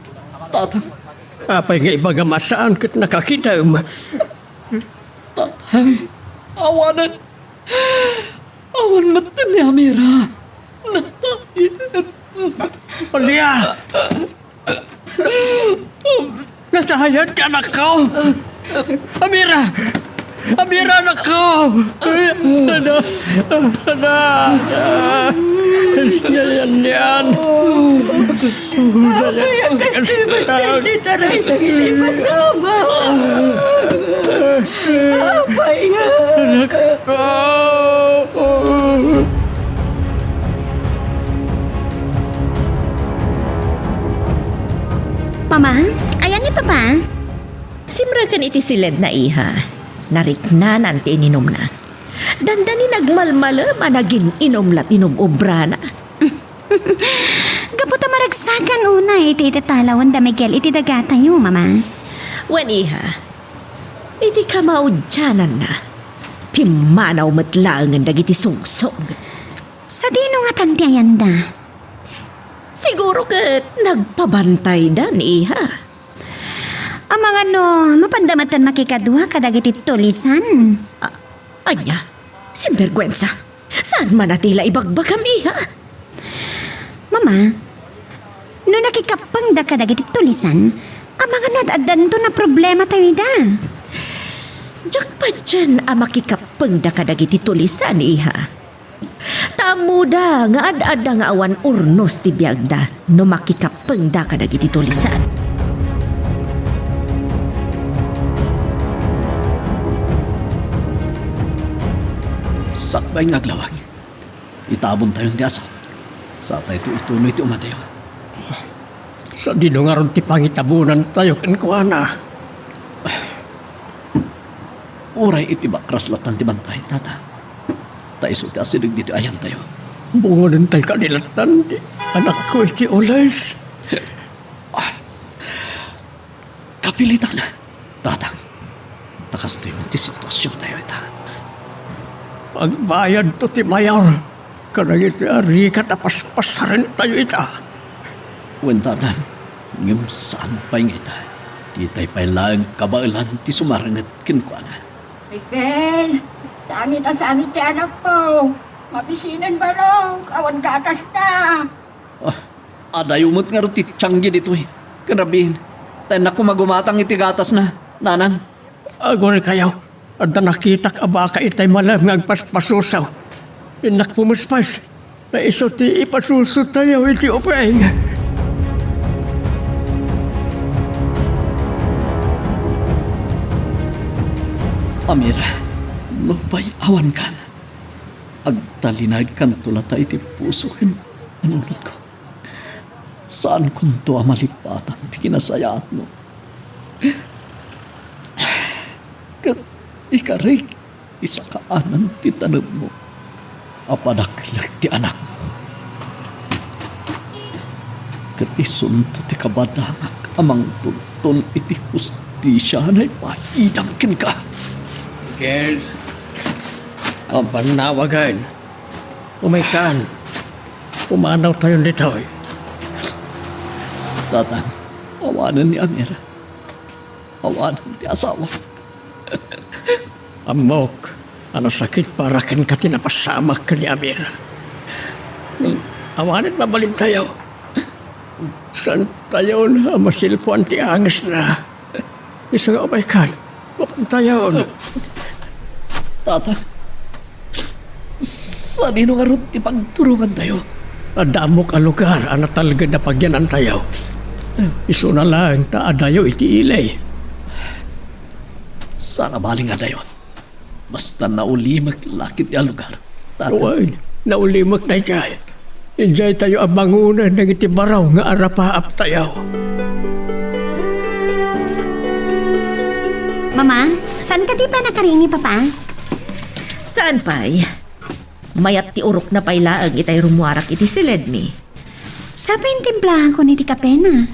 tatang? Apay nga ibagam a saan ket nakakitam? Tatang, awanen. Awan met ni Amira. Natay. Alia! Natayat ti anakko! Amira! Amira, anakko! Ada! Ada! Ada! Siya yan, yan! Apay a kastoy met ti taray dagiti pasamak? Apay nga. Anakko! Mama, ayan ni Papa? Simreken iti siledna, iha. Nariknanan ti ininumna. Dandani nagmalmalem a nagin-inum la ti inum-obrana. Gapu ta maragsakan unay iti itatalawen da Miguel iti dagatayo, Mama. Wen, iha, iti kamaudiananna, pimmanaw met laengen dagiti sungsong. Sadino ngatan ti ayanda? Siguro ket nagpabantayda ni iha. Amangan no, mapanda metten makikadua kadagiti tulisan? A-, ania? Sinberguensa! Saan man a ti la ibagbagam, iha? Mama, no nakikappengda kadagiti tulisan, amangan no ad-addanton a problematayo ida? Diak patien a makikappengda kadagiti tulisan, iha. Ta ammoda nga ad-adda nga awan urnos ti biagda no makikappengda kadagiti tulisan. Sakbay nga aglawag, itabontayon ti asawa. Satayto itunoy ti umadayo. Sadino ngarud ti pangitabonantayo kenkuana? Uray iti bakras lattan ti bantay, tata. Ta isu ti asideg ditoy ayantayo. Bungonentay kadi lattan ti anakko iti ules. Ah, kapilitan, tatang. Ta kastoy met ti situasiontayo ita. Agbayadto ti mayor kadagiti arikat a paspasarentayo ita. Wen, tatang, ngem saan pay nga ita. Ditay pay laeng kabaelan ti sumaranget kenkuana. Miguel, sangit a sangit ti anakko. Mabisinen, Barok, awan gatasna. Ah, adayo met ngarud ti tianggi ditoy. Ken rabiin, ta innak koma gumatang iti gatasna, nanang. Agurikayo, adda nakitak a baka itay malem nga agpaspasusaw. Innak pumispis. Ta isu ti ipasusotayo iti ubing. Amira, nupay awankan, agtalinaedkanto latta iti puso ken panunotko. Saankonto a malipatan ti kinasayaatmo. Ket ikarek ti sakaanan ti tanemmo a padaklek ti anakmo. Ket isunto ti kabadangak a mangtunton iti hustisia a naipaidam kenka. Girl, awan nawagen. Umaykan. Pumanawtayon ditoy. Tatang, awanen ni Amira. Awanen ti asawa. Ammok a nasakit para kenka ti napasamak ken ni Amira. Awanen mabalintayo. Saantayon a masilpuan ti angesna. Isu nga umaykan, mapantayon. Tata, sadino ngarud ti pagturongantayo? Adda ammok a lugar a natalged a pagyanantayo. Isuna laeng ta adayo iti ili. Saan a bali nga adayo. Basta naulimek la ketdi a lugar. Tata. Wen, naulimek daydiay. Idiay tayo a bangonen dagiti baro nga arapaaptayo. Mama, Saan kadi pay nakariing ni Papa? Saan pay? Mayat ti urokna pay laeng itay rummuarak iti siledmi. Sapay intimplahankon iti kapena.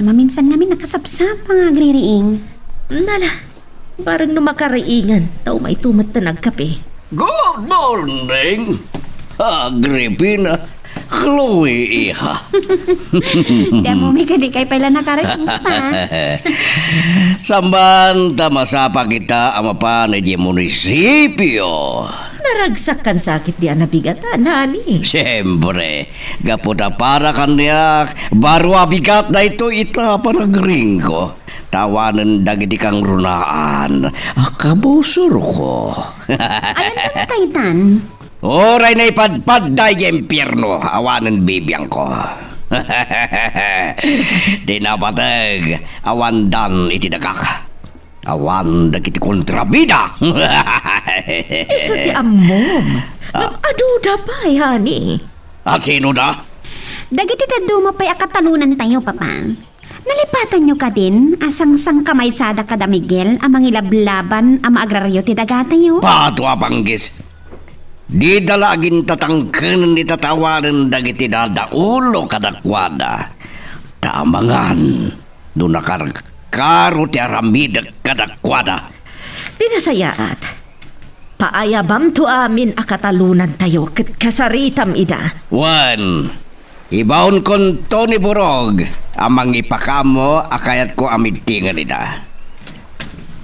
No maminsan ngamin nakasapsapa nga agririing. Nala, bareng no makariingan, ta umay tumet ta nagkape. Good morning, Agripina, Chloe, iha. Ti ammom kadi kay pay la nakariing, Papa. Saan ta masapa kita a mapan idiay munisipio? Naragsak kan sakit di a nabigatan, honey. Siyempre, gapu ta para kaniak, baro a bigat daytoy ita a panagriingko. Ta awanen dagiti kangrunaan a kabusorko. Ayanto nga kaytan? Uray naipadpadda idiay impierno, awanen bibiangko. Di napateg, awandan iti dagak. Awan dagiti kontrabida. Isu ti ammom. Ah. Ngem aduda pay, honey. At sino da? Dagiti dadduma pay a katalonantayo, Papa. Nalipatanyo kadin a sangsangkamaysada kada Miguel a mangilablaban a maagrario ti dagatayo? Pato a panggis! Dida la agintatangkenen ita ta awanen dagiti dadaulo kadakuada. Ta amangan no nakarkaro ti aramidek kadakuada. Ti nasayaat, paayabamto amin a katalonantayo ket kasaritam ida. Wen, ibaonkonto ni Burog a mangipakaammo a kayatko a mitingen ida.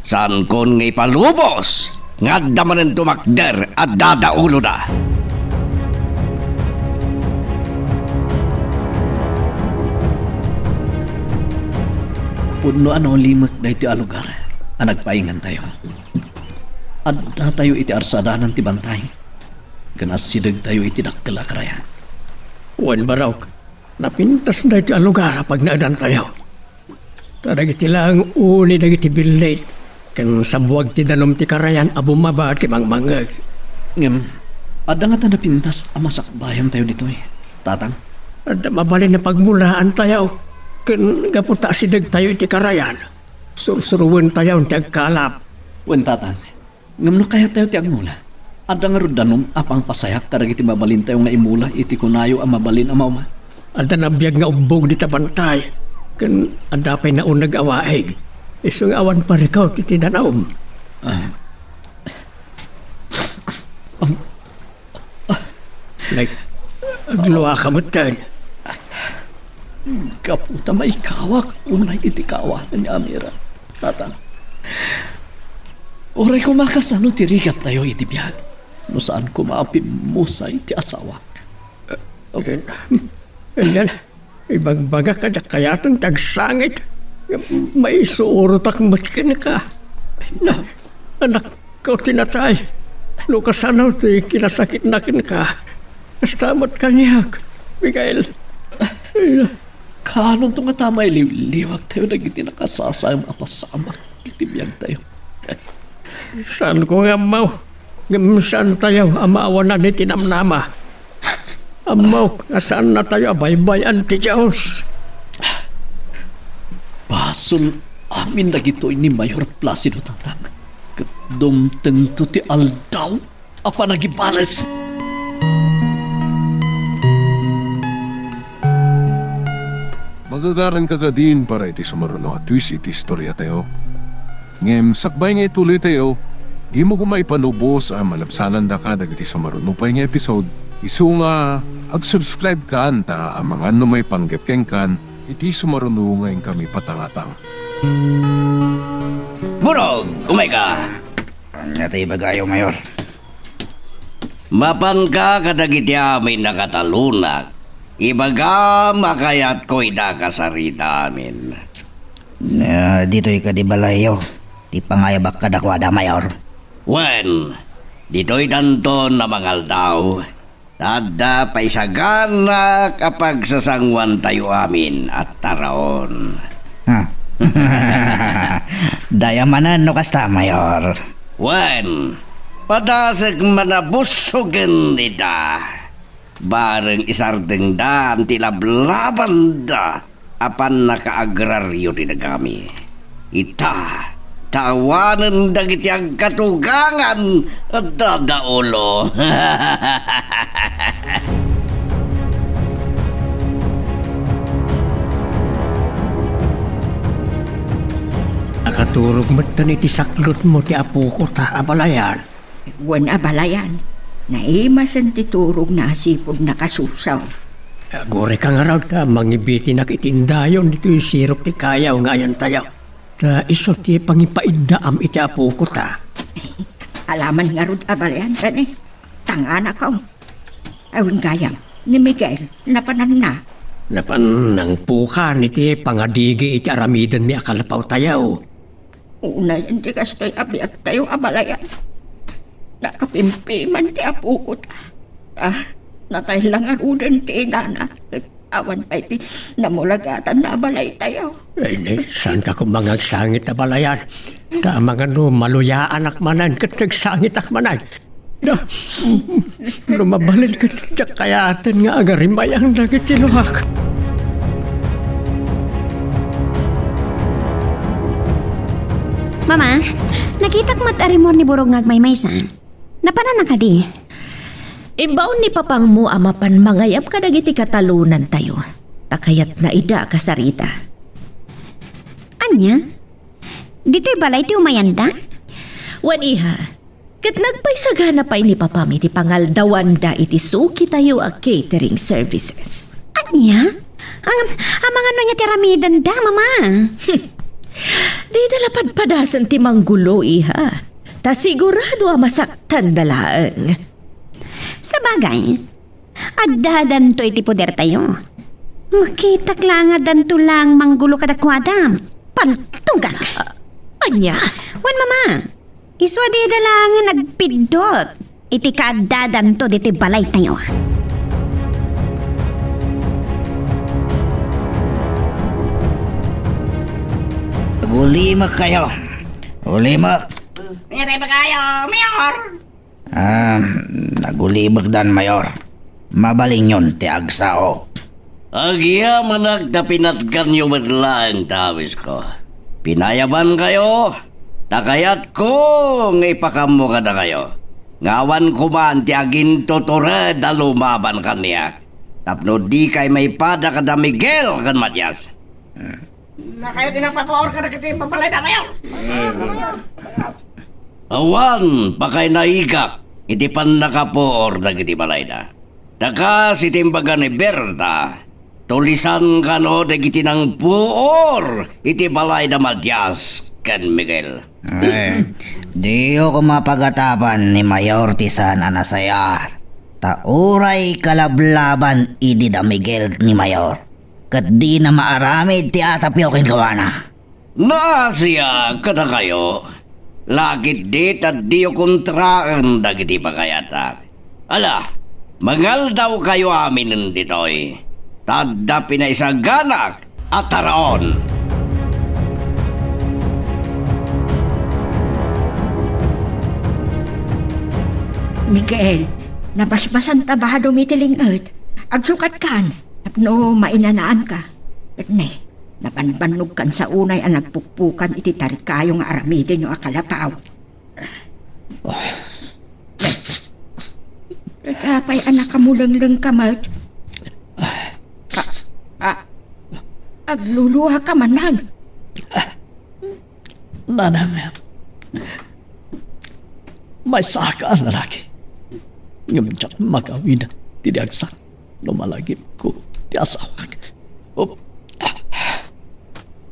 Saankon nga ipalubos nga adda manen tumakder a dadauloda. Pudno a naulimek daytoy a lugar a nagpaingantayo. Addatayo iti arsadanan ti bantay, ken assidegtayo iti dakkel a karayan. Wen, Barok, napintas daytoy a lugar a pagnaedantayo. Ta dagiti laeng uni dagiti billit, ken sabuag ti danum ti karayan a bumaba ti mangmangngeg. Ngem, adda ngata napintas a masakbayantayo ditoy, Tatang? Adda mabalin a pagmulaantayo, ken gapu ta asidegtayo iti karayan, sursuruentayon ti agkalap. Wen, Tatang, ngem no kayattayo ti agmula, adda ngarud danum a pangpasayak kadagiti mabalintayo nga imula iti kunayo a mabalin a mauma? Adda nabiag nga ubbog dita bantay, ken adda pay nauneg a waig. Isu nga awan parikut iti danum. Ah. Am-, Nag-, agluaka metten. Gapu ta maikawak unay iti kaawanan ni Amira, Tatang. Uray koma kasano ti rigattayo iti biag, no saan koma a pimmusay ti asawak. Eh, eh, Ania, ibagbagak a diak kayaten ti agsangit. Maisurotak met kenka. Na, anakko ti natay. No kasano ti kinasakitna kenka, kasta met kaniak, Miguel. Kaanonto ngata mailiwliwagtayo dagiti nakasasaem a pasamak iti biagtayo? Saanko nga ammo, ngem saantayo a maawanan iti namnama. Ammok nga saannatayo a baybay-an ti Dios. Basol amin dagitoy ni Mayor Placido, Tatang, ket dumtengto ti aldaw a panagibales. Magagaranka kadin para iti sumaruno a twist iti istoriatayo. Ngem sakbay nga ituloytayo, dimo koma ipalubos a malabsanandaka dagiti sumaruno pay nga episode, isu nga ag-subscribe kan ta amangan no maipanggep kenkan iti sumaruno nga inkami patangatang. Burog, umayka! Ania ti ibagayo, Mayor? Mapanka kadagiti amin a katalonak, ibagam a kayatko ida kasarita amin. Ah, ditoy kadi balayyo ti pangayabak kadakuada, Mayor. Wen, ditoy tanton a mangaldaw, ta adda paisaganak a pagsasangoantayo amin a taraon. Ha? Daya manen no kasta, Mayor. Wen, padasek man a busogen ida. Bareng isardengdan ti lablabanda a pannakaagrario ti dagami. Ita, ta awanen dagiti agkatugangan a dadaulo. Nakaturog metten iti saklotmo ti apoko ta, abalayan. Wen, abalayan, naimasen ti turogna a sipud nakasusaw. Agurayka ngarud ta mangibitinak iti indayon ditoy sirok ti kayaw nga ayantayo. Ta isu ti pangipaiddaam iti apoko ta. Alaman ngarud, abalayan, kani? Tanganakaw. Awan gayam, ni Miguel, napananna. Napan nangpukan iti pangadigi iti aramidenmi a kalapawtayo. Unayen ti kastoy a biagtayo, abalayan. Nakapimpiman ti apoko ta. Ah, natay la ngaruden ti inana. Awan pay ti namulagatanna a balaytayo. Ay, ni, saanka koma nga agsangit, abalayan. Ta amangan no maluyaanak manen ket nagsangitak manen. No, no mabalin ket diak kayaten nga agarimayang dagiti luak. Mama, nakitak met a rimmuar ni Burog nga agmaymaysa. Napananna kadi? Imbaon ni papangmo a mapan mangayab kadagiti katalonantayo, ta kayatna ida a kasarita. Ania? Ditoy balay ti umayanda? Wen, iha, ket nagpaisagana pay ni papam iti pangaldawanda iti sukitayo a catering services. Ania? Ang, amangan no ania ti aramidenda, Mama? Hmm. Dida la padpadasen ti manggulo, iha. Ta sigurado a masaktanda laeng. Sabagay, addadanto iti podertayo. Makitak la nga addanto laeng manggulo kadakuada. Paltogak! A-, ania? Wen, Mama, isu a dida laengen agpiddut iti kaaddadanto ditoy balaytayo. Ulimekkayo. Ulimek. Ania ti ibagayo, Mayor? Ah, nagulimekdan, Mayor. Mabalinyon ti agsaok. Agyamanak ta pinatganyo met laeng ti awisko. Pinayabankayo, ta kayatko nga ipakammo kadakayo nga awan koman ti agintutured a lumaban kaniak tapno dikay maipada kada Miguel ken Matias. Hmm. Nakayo ti nagpapuor kadagiti babalayda, Mayor. Awan pakainaigak iti pannakapuor dagiti balayda. Ta kas iti imbaga ni Berta, tulisan kano dagiti nangpuor iti balayda Matias ken Miguel. Ay, diyo koma pagatapan ni Mayor ti saan a nasayaat. Ta uray kalablaban idi da Miguel ni Mayor. Ket dina maaramid ti atapyo kenkuana. Naasiak kadakayo, laketdi ta diyo kontraen dagiti pagayatak. Ala, mangaldawkayo aminen ditoy, ta adda pinaisaganak a taraon. Miguel, nabasbasan ta badom iti ling-et. Agsukatkan tapno mainanaanka. Ket ne, nabanbannogkan sa unay a nagpukpukan iti tarikayo nga aramidenyo a kalapaw. Ket apay a nakamulenglengka met? A-, a-, agluluaka manen? Nanang, maysaak a lalaki. Ngem diak magawid ti di agsa no malagipko ti asawak. Op.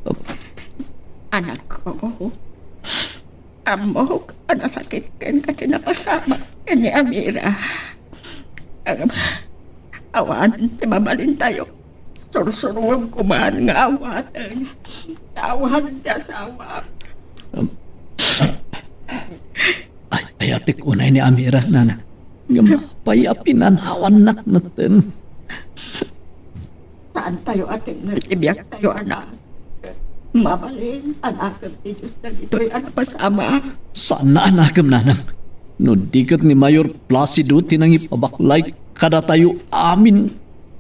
Op. Anakko, ammok a nasakit kenka ti napasamak ken ni Amira. Ngem awan ti mabalintayo. Sursuruem koman nga awaten. Awan ti asawak. Um, ay, ayatek unay ni Amira, nana. Ngem apay a pinanawannak metten? Saantayo a tengngel ti biagtayo, anak. Mabalin a nakem ti Dios dagitoy a napasamak. Saan a nakem, nanang. No di ket ni Mayor Placido ti nangipabaklay kadatayo amin.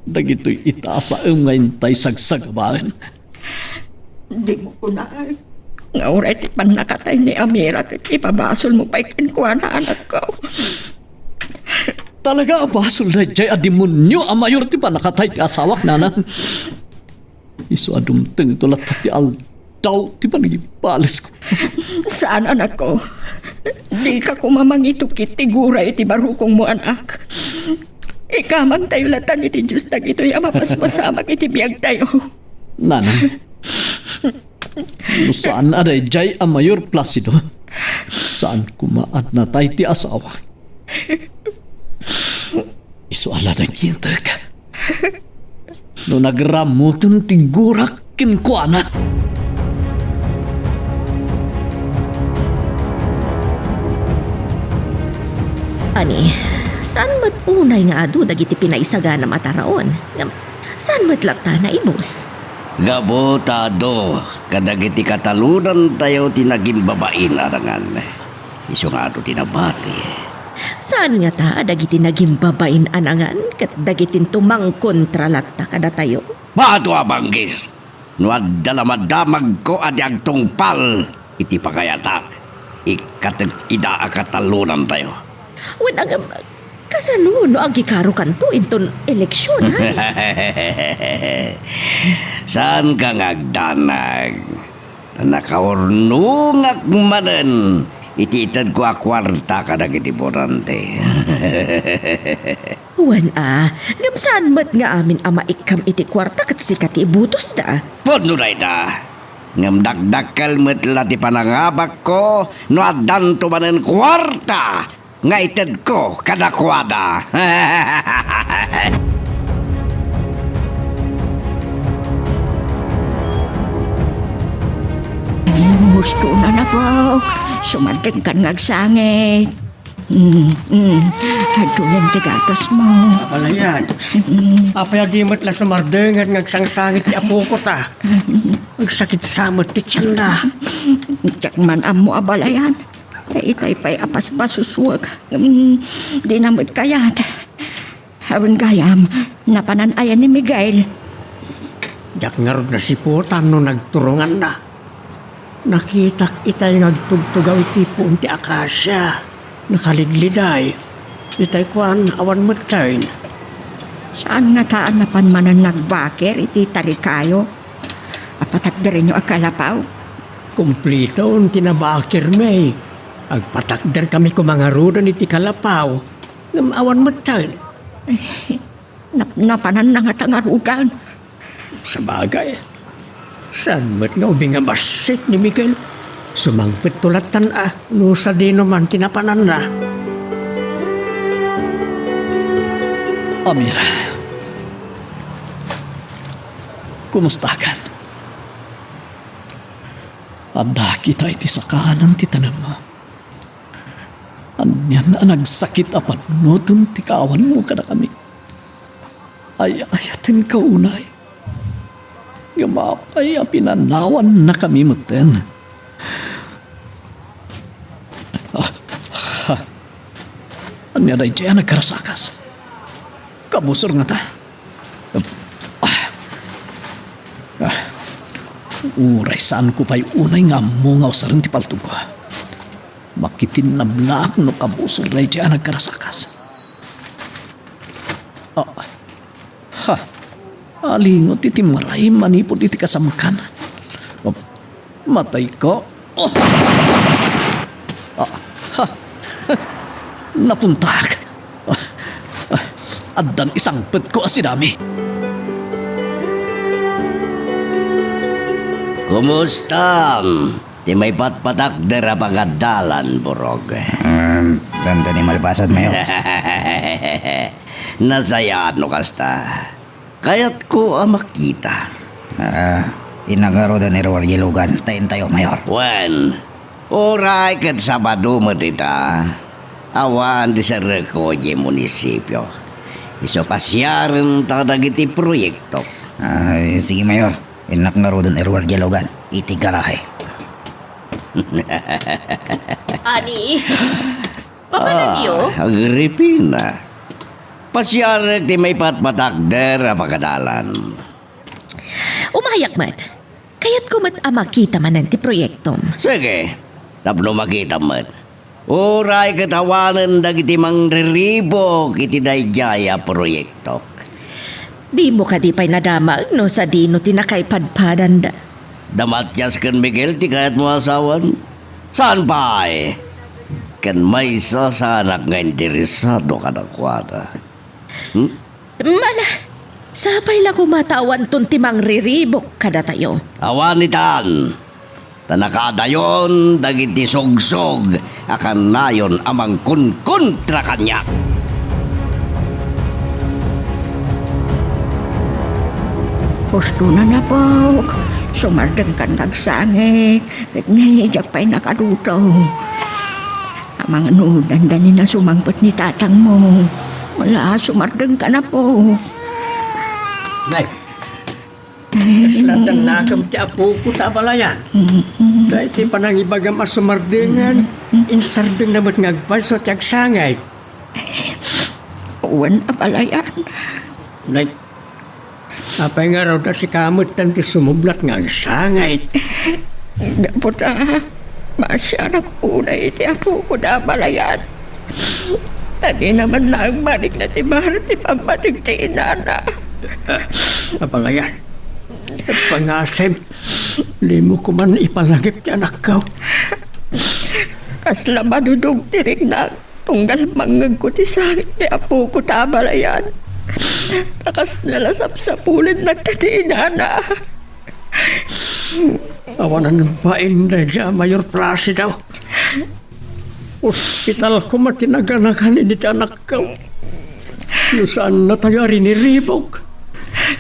Dagitoy itasaem nga intay sagsagabaen. Dimo kunaan nga uray ti pannakatay ni Amira ket ipabasolmo pay kenkuana, anakko. Talaga a basol daydiay a demonio a mayor ti pannakatay ti asawak, nanang. Isu a dumtengto latta ti aldaw ti panagibalesko. Saan, anakko. Dika koma mangitukit ti gura iti barukongmo, anak. Ikamangtayo latta iti Dios dagitoy a mapaspasamak iti biagtayo. Nanang, no saan a daydiay a Mayor Placido, saan koma a natay ti asawak. Isu a la nangyitek. No nagramoten ti gurak kenkuana. Ani, saan met unay nga adu dagiti pinaisaganam a taraon? Ngem, saan met latta naibus? Gapu ta adu kadagiti katalonantayo ti nagimbabain a nangan. Isu nga adu ti nabati. Saan ngata dagiti nagimbabain a nangan ket dagiti tumangkontra latta kadatayo? Adu a banggis! No adda la madamagko a di agtungpal iti pagayatak, ikkatek ida a katalonantayo. Wen, ngem, kasano no agikarokanto inton eleksion, hay? Saanka nga agdanag. Ta nakaurnongak manen iti itedko a kuarta kadagiti borante. Wen a, ngem saan met nga amin a maikkam iti kuarta ket sika ti ibutosda. Pudno dayta. Ngem dakdakkel met la ti panangabakko no addanto manen kuarta nga itedko kadakuada. Gusto na na po. Sumardengkan nga agsangit. Mm, mm. Adtoyen ti gatasmo. Abalayan. Mm. Apay a di met la sumardengen nga agsangsangit ti apoko ta? Agsakit sa met ti tianna. Diak man ammo, abalayan. Ta itay pay a paspasuswek. Mm, di na met kayat. Awan gayam, napanan aya ni Miguel? Diak ngarud nasiputan no nagturonganna. Nakitak itay nga agtugtugaw iti puon ti akasia. Nakalidliday. Itay kuan, awan metten. Saan ngata a napan manen nagbakir iti tarikayo a patakderenyo a kalapaw? Kumplitoon ti nabakirmi. Agpatakderkami koma ngaruden iti kalapaw. Ngem awan metten. Nap-, napananna ngata ngaruden. Sabagay, saan met nga ubing a bassit ni Miguel? Sumangpetto lattan a no sadino man ti napananna. Amira, kumustakan? Adda kita iti sakanan ti tanemmo. Anian a nagsakit a pannunotem ti kaawanmo kadakami. Ay-ayatenka unay. Ngem apay a pinanawannakami metten? Ah, ah. Ania daydiay a nagkarasakas? Kabusor ngata. Ah. Ah. Uray saanko pay unay nga ammo nga usaren ti paltogko. Makitinnablaak no kabusor daydiay a nagkarasakas. Ah. Ha. Alingot iti maray manipud iti kasamkan. Oh. Matayko. Oh. Ah. Ha. Napuntak. Ah. Ah. Addan isangpetko a sidami. Kumustam? Ti maipatpatakder a pagadalan, Burog. Em, danta ni malpasan, Mayor. Nasayaat no kasta. Kayatko a makita. Ah, innak ngaruden ni Roger Logan, ta intayo, Mayor. Wen, uray ket Sabado met ita, awan ti serreko idiay munisipio. Isu pasiarenta dagiti proyekto. Ah, sige, Mayor. Innak ngaruden ni Roger Logan iti garahe. Ani, papananyo? Ah, Agripina. Pasiarek ti maipatpatakder a pagadalan. Umayak met. Kayatko met a makita manen ti proyektom. Sige, tapno makitam met. Uray ket awanen dagiti mangriribuk iti daydiay a proyektok. Dimo kadi pay nadamag no sadino ti nakaipadpadanda? Damatias ken Miguel ti kayatmo a asawan? Saan pay? Ken maysa saanak nga interesado kadakuada. Hmm? Mala, sapay la koma ta awanton ti mangriribuk kadatayo. Awan itan, ta nakaadayon dagiti sugsog a kanayon a mangkunkontra kaniak. Husto na napok, sumardengkan nga agsangit, ket diak pay nakaduto. Amangan no dandani na sumangpet ni tatangmo. Wala, sumardengkan, apo. Nay, kasla dannakem ti apoko ta abalayan. Mm-mm. Daytoy panangibagam a sumardengan, Mm-mm. insardengna met nga agpayso ti agsangit. Wen, abalayan. Nay, apay ngarud a sika met ti sumublat nga agsangit? Gapu ta, maasianak unay iti apoko da abalayan. Ta dina man laeng manikna ti barek ti pammateg ti inana. Ah, abalayan. Pangasem, dimo koman ipalangip ti anakko. Kasla madudog ti riknak. Tunggal mangngegko ti sangit ti apoko ta abalayan. Ta kasla la sapsapulenna ti inana. Awanan bain daydiay a Mayor Placido. Ospital koma ti naganakan iti anakko. No saannatayo a riniribuk,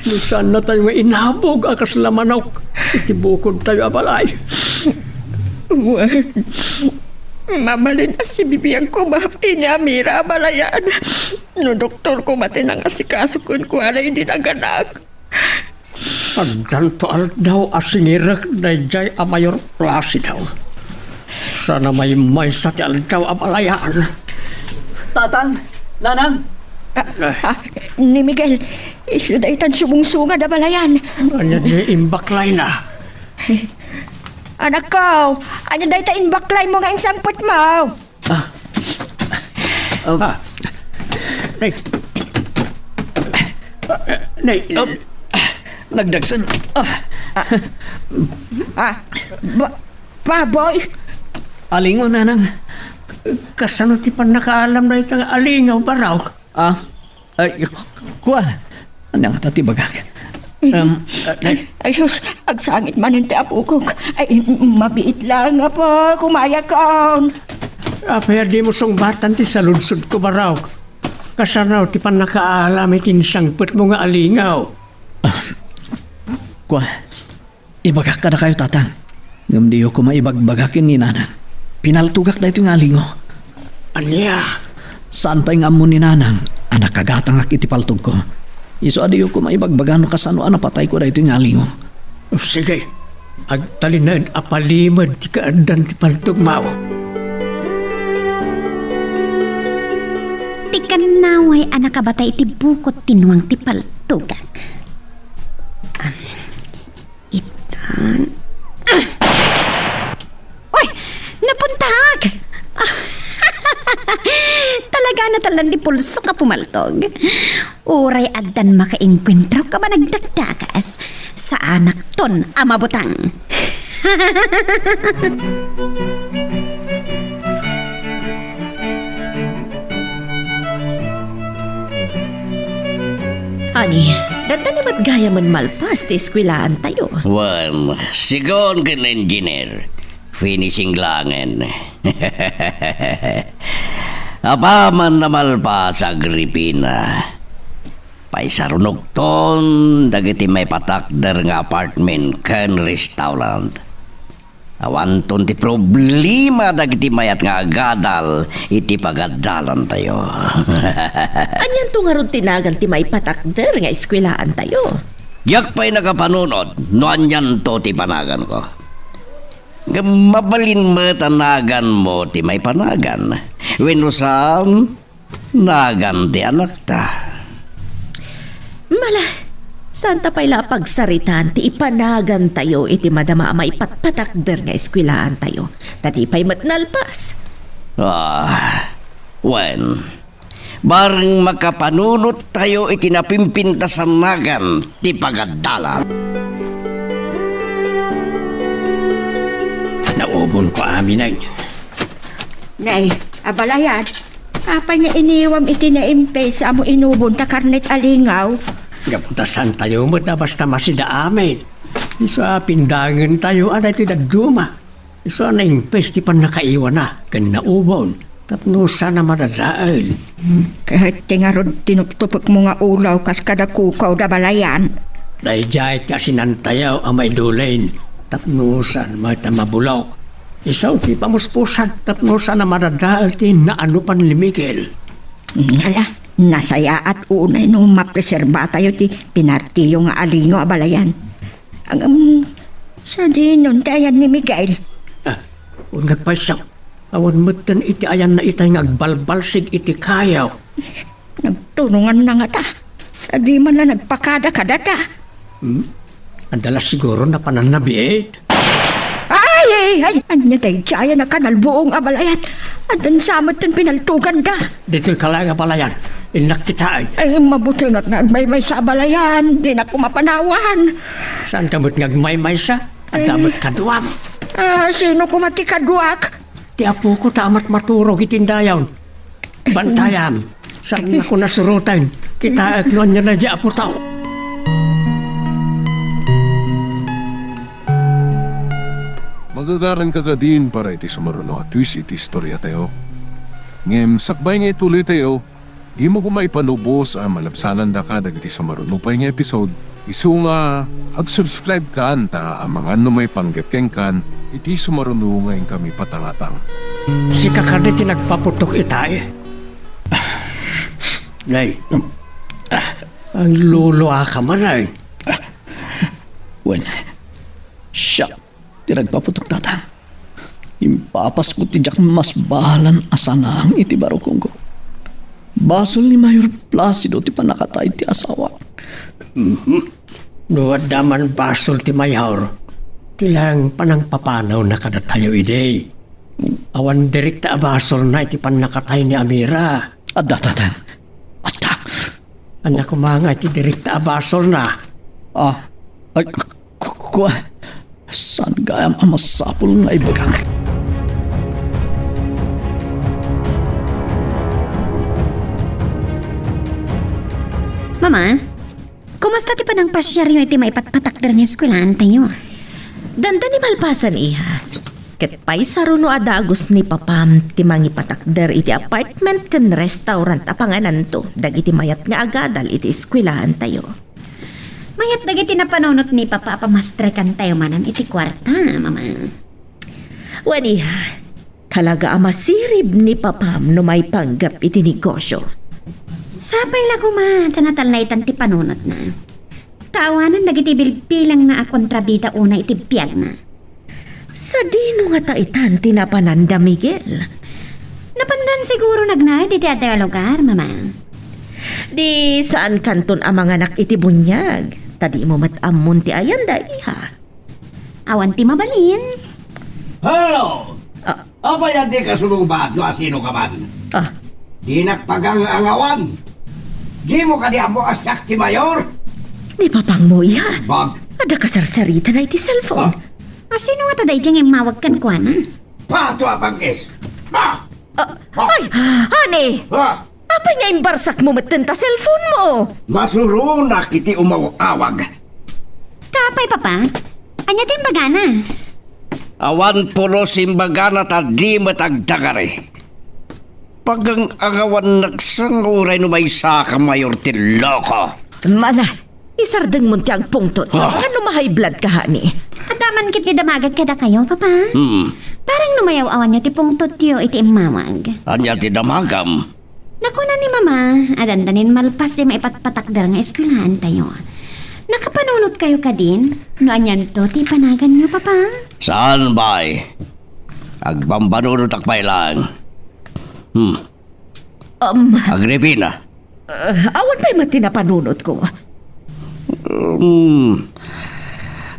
no saannatayo nga inabog a kasla manok iti bukodtayo a balay. Wen, mabalin a sibibiag koma pay ni Amira a balayan. No doktor koma ti nangasikaso kenkuana idi naganak. Addanto aldaw a singirek daydiay a Mayor Placido. Saan a maymaysa ti aldaw a balayan. Tatang, Nanang! Ah, ah, ni Miguel, isu daytan sumungsungad a balayan. Ania diay imbaklayna? Anakko, ania dayta imbaklaymo nga insangpetmo? Ah. Ah. Nay. Nay. Nagdagsen. Ah. Ah. Ba-, baboy? Alingaw, Nanang. Kasano ti pannakaalam dayta nga alingaw, Barok? Ah. Ay, ku-, kua. Ania ngata ti bagak? Em, ah, ay. Ay, sus, agsangit manen ti apokok. Ay, mabiit laeng, Apo, kumayakon. Apay a dimo sungbatan ti saludsodko, Barok? Kasano ti pannakaalam iti insangpetmo nga alingaw? Ah, kua, ibagak kadakayo, Tatang. Ngem diyo koma ibagbaga ken ni Nanang. Pinaltogak daytoy nga alingaw. Ania? Saan pay nga ammo ni Nanang a nakagatangak iti paltogko. Isu a diyo koma ibagbaga no kasano a napatayko daytoy nga alingaw. O, sige. Agtalinaed a palimed ti kaaddan ti paltogmo. Ti kannaway a nakabatay iti bukod ti nuang ti paltogak. Itan. Ah! Uy! Napuntak! Ah, talaga na talan di pulso nga pumaltog. Uray addan makaengkuentro ka managdakdakas, saanakton a mabutang. Ani, dandani met gayamen malpas ti eskwelaantayo? Wen, sigun ken engineer, finishing langen. Apaman a malpas, Agripina, paisarunokton dagiti maipatakder nga apartment ken restaurant. Awanton ti problema dagiti mayat nga agadal iti pagadalantayo. Anianto ngarud ti nagan ti maipatakder nga eskwelaantayo? Diak pay nakapanunot no anianto ti panaganko. Ngem mabalin met a naganmo ti maipanagan. Wenno saan, nagan ti anakta. Mala, Saanta pay la a pagsaritaan ti ipanagantayo iti madama a maipatpatakder nga eskwelaantayo. Ta di pay met nalpas. Ah, wen, bareng makapanunottayo iti napimpintas a nagan ti pagadalan. Naubonko amin, ay. Nay, abalayan, apay nga iniwam iti naimpes a mo inubon ta karnet a lingaw? Gapu ta saantayo met a basta masida amin. Isu a pindangentayo a daytoy dadduma. Isu a naimpes ti pannakaiwana ken naubon tapno saan a madadael. Ket ti ngarud tinuptupekmo nga ulaw kas kadakukaw da balayan. Daydiay ti asinantayo a maidulin tapno saan met a mabulok. Isu ti pamuspusag tapno saan a madadael ti naanopan ni Miguel. Ngala, nasayaat unay no mapreserbatayo ti pinartiyo nga alingaw a balayan. Agam, sadinon ti ayan ni Miguel? Ah, uneg pay siak. Awan metten iti ayanna itay nga agbalbalsig iti kayo. Nagtunonganna ngata. Sadi man la nagpakada kadata. Hmm? Adda la siguro napananna biit. Ay, ay, ay! Ania daydiay a nakanalbuong a balayan? Addan sa metten pinaltoganda. Ditoy ka laeng a balayan. Innak kitaen. Ay, mabutingak nga agmaymaysa a balayan. Dinak koma panawan. Saanka met nga agmaymaysa? Adda met kaduam. Ah, sino koma ti kaduak? Ti apoko ta amat maturog iti indayon. Bantayam, saannako nasuroten. Kitaek no ania daydi apotaw. Magagaranka kadin para iti sumaruno a twist iti istoriatayo. Ngem sakbay nga ituloytayo, dimo koma ipanubos a malabsanandaka dagiti sumaruno pay nga episode. Isu nga, ag-subscribe kan ta amangan no maipanggep kenkan iti sumaruno nga inkami patangatang. Sika kadi ti nagpaputok itay? Nay, ah, ang luluaka man ay. Wen, siak ti nagpaputok, Tata. Impapasko ti diak masbalan a sangaang iti barukongko. Basol ni Mayor Placido ti pannakatay ti asawak. Mhm. No adda man basol ti Mayor, ti laeng panangpapanawna kadatayo idi. Awan direkta a basolna iti pannakatay ni Amira. Adda, Tata. Adda. Ania koma nga iti direkta a basolna? Ah, ay, k-, k-, kua-, saan gayam a masapul nga ibagak? Mama, kumusta ti panangpasiaryo iti maipatpatakder nga eskwelaantayo? Dandani malpasen, iha. Ket pay saruno a dagus ni papam ti mangipatakder iti apartment ken restaurant a pangananto dagiti mayat nga agadal iti eskwelaantayo. Mayat dagiti napanunot ni Papa a pamastrekantayo manen iti kuarta, Mama. Wen, iha, talaga a masirib ni Papam no maipanggep iti negosyo. Sapay la koma ta natalnaetan ti panunotna. Ta awanan dagiti bilbilangna a kontrabida unay iti biagna. Sadino ngata itan ti napananda, Miguel? Napandan siguro nagnaed iti adayo a lugar, Mama. Di saan kanton a manganak iti buniag, ta dimo met ammon ti ayanda, iha. Awan ti mabalin. Hello! Ah. Apay a dika sumungbat no asino ka man? Ah. Dinak pagang-angawan. Dimo kadi ammo a siak ti mayor? Ni papangmo iyan. Bag. Adda kasarsaritana iti cellphone. Ah. Asino ngata daydi nga immawag kenkuana? Pato a bangkis! Ah! Ah, ay, honey! Ah! Apay nga imbarsakmo metten ta cellphone mo? Masuronak iti umaw-awag. Ta apay, Papa? Ania ti imbagana? Awan pulos imbagana ta di met agdagari. Pagang-angawannak sa nga uray no maysa ka mayor ti loko. Mana, isardengmon ti agpungtot. Ah. Ngano ma-high blood ka, honey? Adda man ket ti damagek kadakayo, Papa. Hmm. Parang no mayaw-awanyo ti pungtotyo iti immawag. Ania ti damagam? Nakuna ni Mama, a dandanin malpas ti maipatpatakder nga eskwelaantayo. Nakapanunotkayo kadin? No anianto ti panaganyo, Papa? Saan, bay? Agbambanunotak pay laeng. Hmm. Um, Agripina. Uh, awan pay met ti napanunotko. Hmm.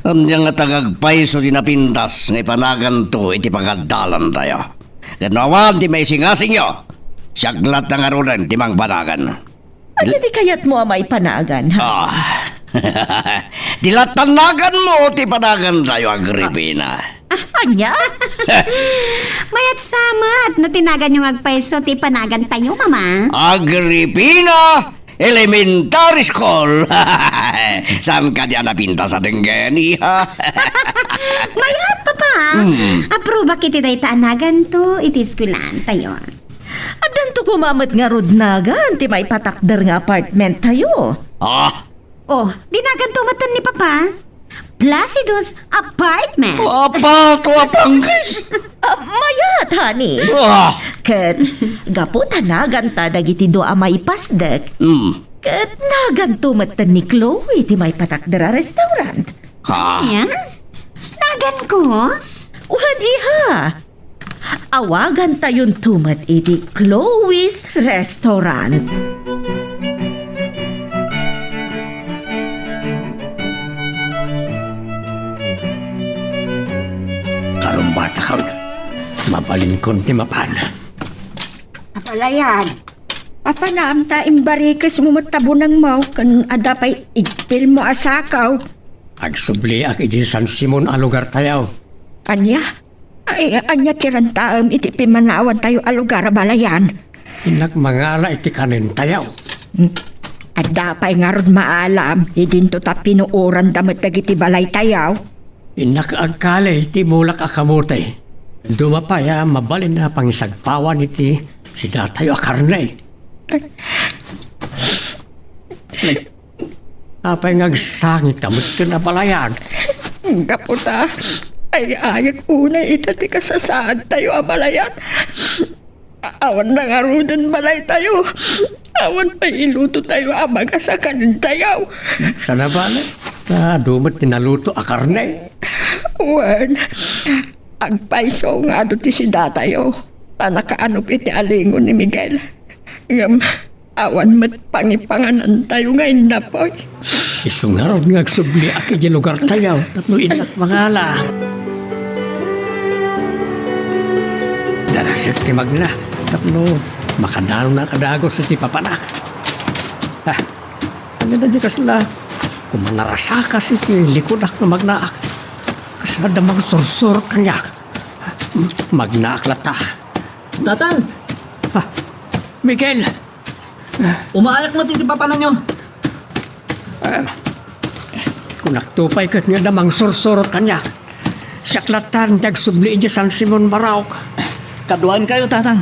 Ania ngata nga agpayso ti napintas nga ipanaganto iti pagadalantayo? Ket no awan ti maisingasingyo, siak latta ngaruden ti mangpanagan. Ania ti kayatmo a maipanagan, ha? Ah. Ti latta naganmo ti panagantayo, Agripina. Ah, ania? Mayat sa met no ti naganyo nga agpayso ti ipanagantayo, Mama. Agripina Elementary School. Saan kadi a napintas a denggen, iha? Mayat, Papa. Hmm. Aprobak iti dayta a naganto iti eskuelantayo. Addanto koma met ngarud nagan ti maipatakder nga apartment tayo. Ah? Oh, di naganto met ni Papa. Placido's apartment. Apa, tua panggis? Ah, mayat, honey. Ah. Ket, gapu ta naganta dagiti dua a maipasdek. Hmm. Ket naganto met ni Chloe ti maipatakder a restaurant. Ha? Ania? Naganko? Wen, iha. Awagantayonto met iti Chloe's Restaurant. Karumbatakon, mabalinkon ti mapan. Abalayan, apanaam ta imbarikesmo met ta bunengmo ken adda pay igpilmo a sakaw. Agsubliak idiay San Simon a lugartayo. Ania? Ay, ania ti rantaem iti pimmanawantayo a lugar, Abalayan? Innak mangala iti kanentayo. Hmm. Adda pay ngarud maalam, idinto ta pinuoranda met dagiti balaytayo. Innak agkali iti mulak a kamote. Duma pay a mabalin a pangisagpawan iti sidatayo a karne. Apay nga agsangit ka met ken Abalayan? Gapu ta, ay-ayek unay ita ti kasasaadtayo, Abalayan. A-, awan nangaruden balaytayo. Awan pay ilutotayo a bagas a kanentayo. Saan a bale, ta adu met ti naluto a karne. Wen, agpayso nga adu ti sidatayo, ta nakaanop iti alingon ni Miguel. Ngem, awan met pangipanganantayo nga innapoy. Isu ngarud nga agsubliak idiay lugartayo tapno innak mangala. Darasek ti magna tapno makadanonak a dagus iti papanak. Ah, ania daydi kasla? Koma narasakas iti likudak nga magnaak. Kasla da mangsursurot kaniak. Magnaak latta. Tatang! Ah, Miguel! Umaayak met iti papananyo. Ah, kunakto pay ket nga adda mangsursurot kaniak. Siak lattan ti agsubli idiay San Simon Marauk. Kaduaenkayo, Tatang.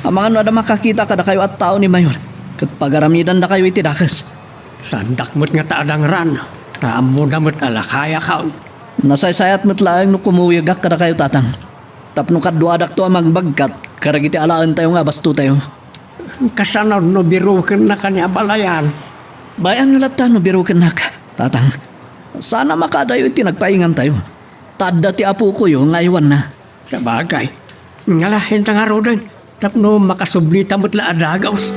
Amangan no adda makakita kadakayo a tao ni Mayor, ket pagaramidandakayo iti dakes. Saandak met ngata a dangran, ta ammoda met a lakayakon. Nasaysayat met laeng no kumuyegak kadakayo, Tatang, tapno kaduadakto a magbagkat kadagiti alaentayo nga abastotayo. Kasano no birukenna kaniak, Abalayan? Bay-anyo latta no birukennak, Tatang. Saan a makaadayo iti nagpaingantayo. Ta adda ti apokoyo nga aywanna. Sabagay. Ngala, inta ngaruden, tapno makasublita met la a dagus.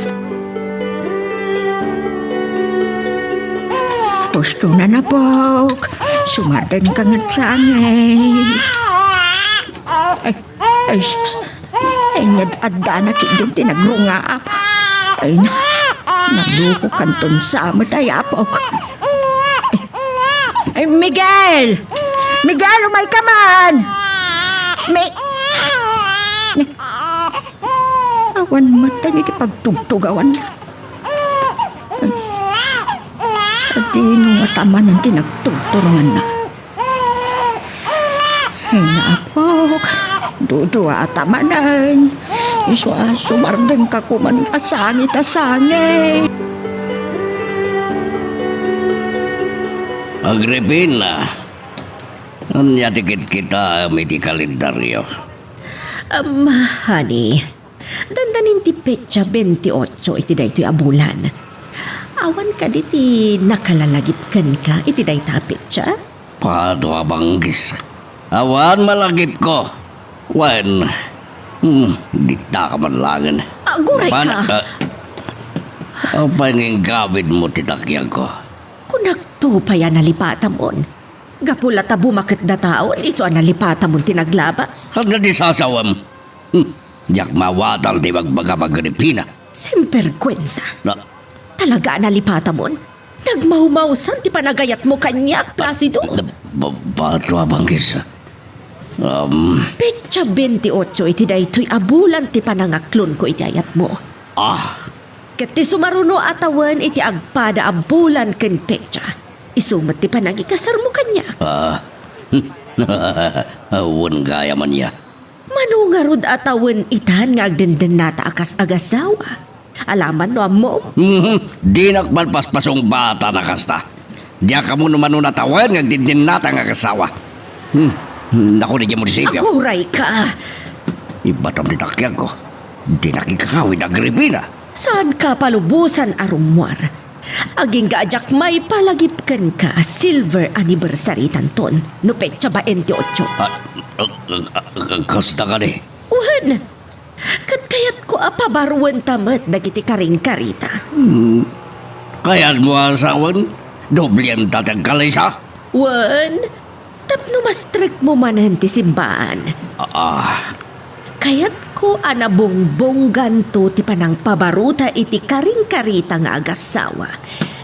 Pusto na napok. Sumardenka nga sangay. Ay, ay, sus. Ay, nga addana ketdin ti nagrungaap. Ay, na, naluko kanton sa met ay apok. Ay, Miguel! Miguel, umayka man! Mi-, awan met dagiti pagtugtugawanna. Adino ngata manen ti nagturturonganna? Ay, naapok, duduata manen. Isu a sumardengka koman a sangit a sangit. Agripina, ania ti kitkitaem iti kalendario? Um, honey, dandanin ti petsa veintiocho iti daytoy a bulan. Awan kadi ti nakalalagip kenka iti dayta a petsa? Pado a banggis. Awan malagipko. Wen, hmm, dita ka man laengen. Aguray ka. Apay nga inggawidmo ti takyagko? Kunak Tupay a nalipatamon. Gapu la ta bumaketdataon, isu a nalipatamon ti naglabas. Ania ti sasawem? Hmm. Diak maawatan ti ibagbagam, Agripina. Sinberguensa. Na- Talaga a nalipatamon? Nagmawmawsan ti panagayatmo kaniak, Placido. Na-, ba-, bato a bangkis. Um. Petsa bente otso iti daytoy a bulan ti panangaklonko iti ayatmo. Ah. Ket ti sumaruno a tawen iti agpada a bulan ken petsa, isu met ti panangikasarmo kaniak. Ah. Wen gayam ania. Mano ngarud a tawen itan nga agdendennata a kas agasawa? Alaman no ammom? Mhm. Dinak malpaspasungbaatan a kasta. Diak ammo no mano a tawen nga agdendennata nga agasawa. Hmm. Naku, diay munisipio. Agurayka! Ibatam ti takiagko. Dinak ikawid, Agripina. Saanka palubosan a rummuar. Agingga a diak maipalagip kenka a silver anniversary tanton no petsa baente otso. Ah, ah, ah, ah, kasta kadi? Wen, ket kayatko a pabaruenta met dagiti karingkarita. Hmm. Kayatmo a sawen? Doblienta ti agkalisa? Wen, tapno mastrekmo manen ti simbaan. Ah. Kayatko a nabongbongganto ti panangpabaruta iti karingkarita nga agasawa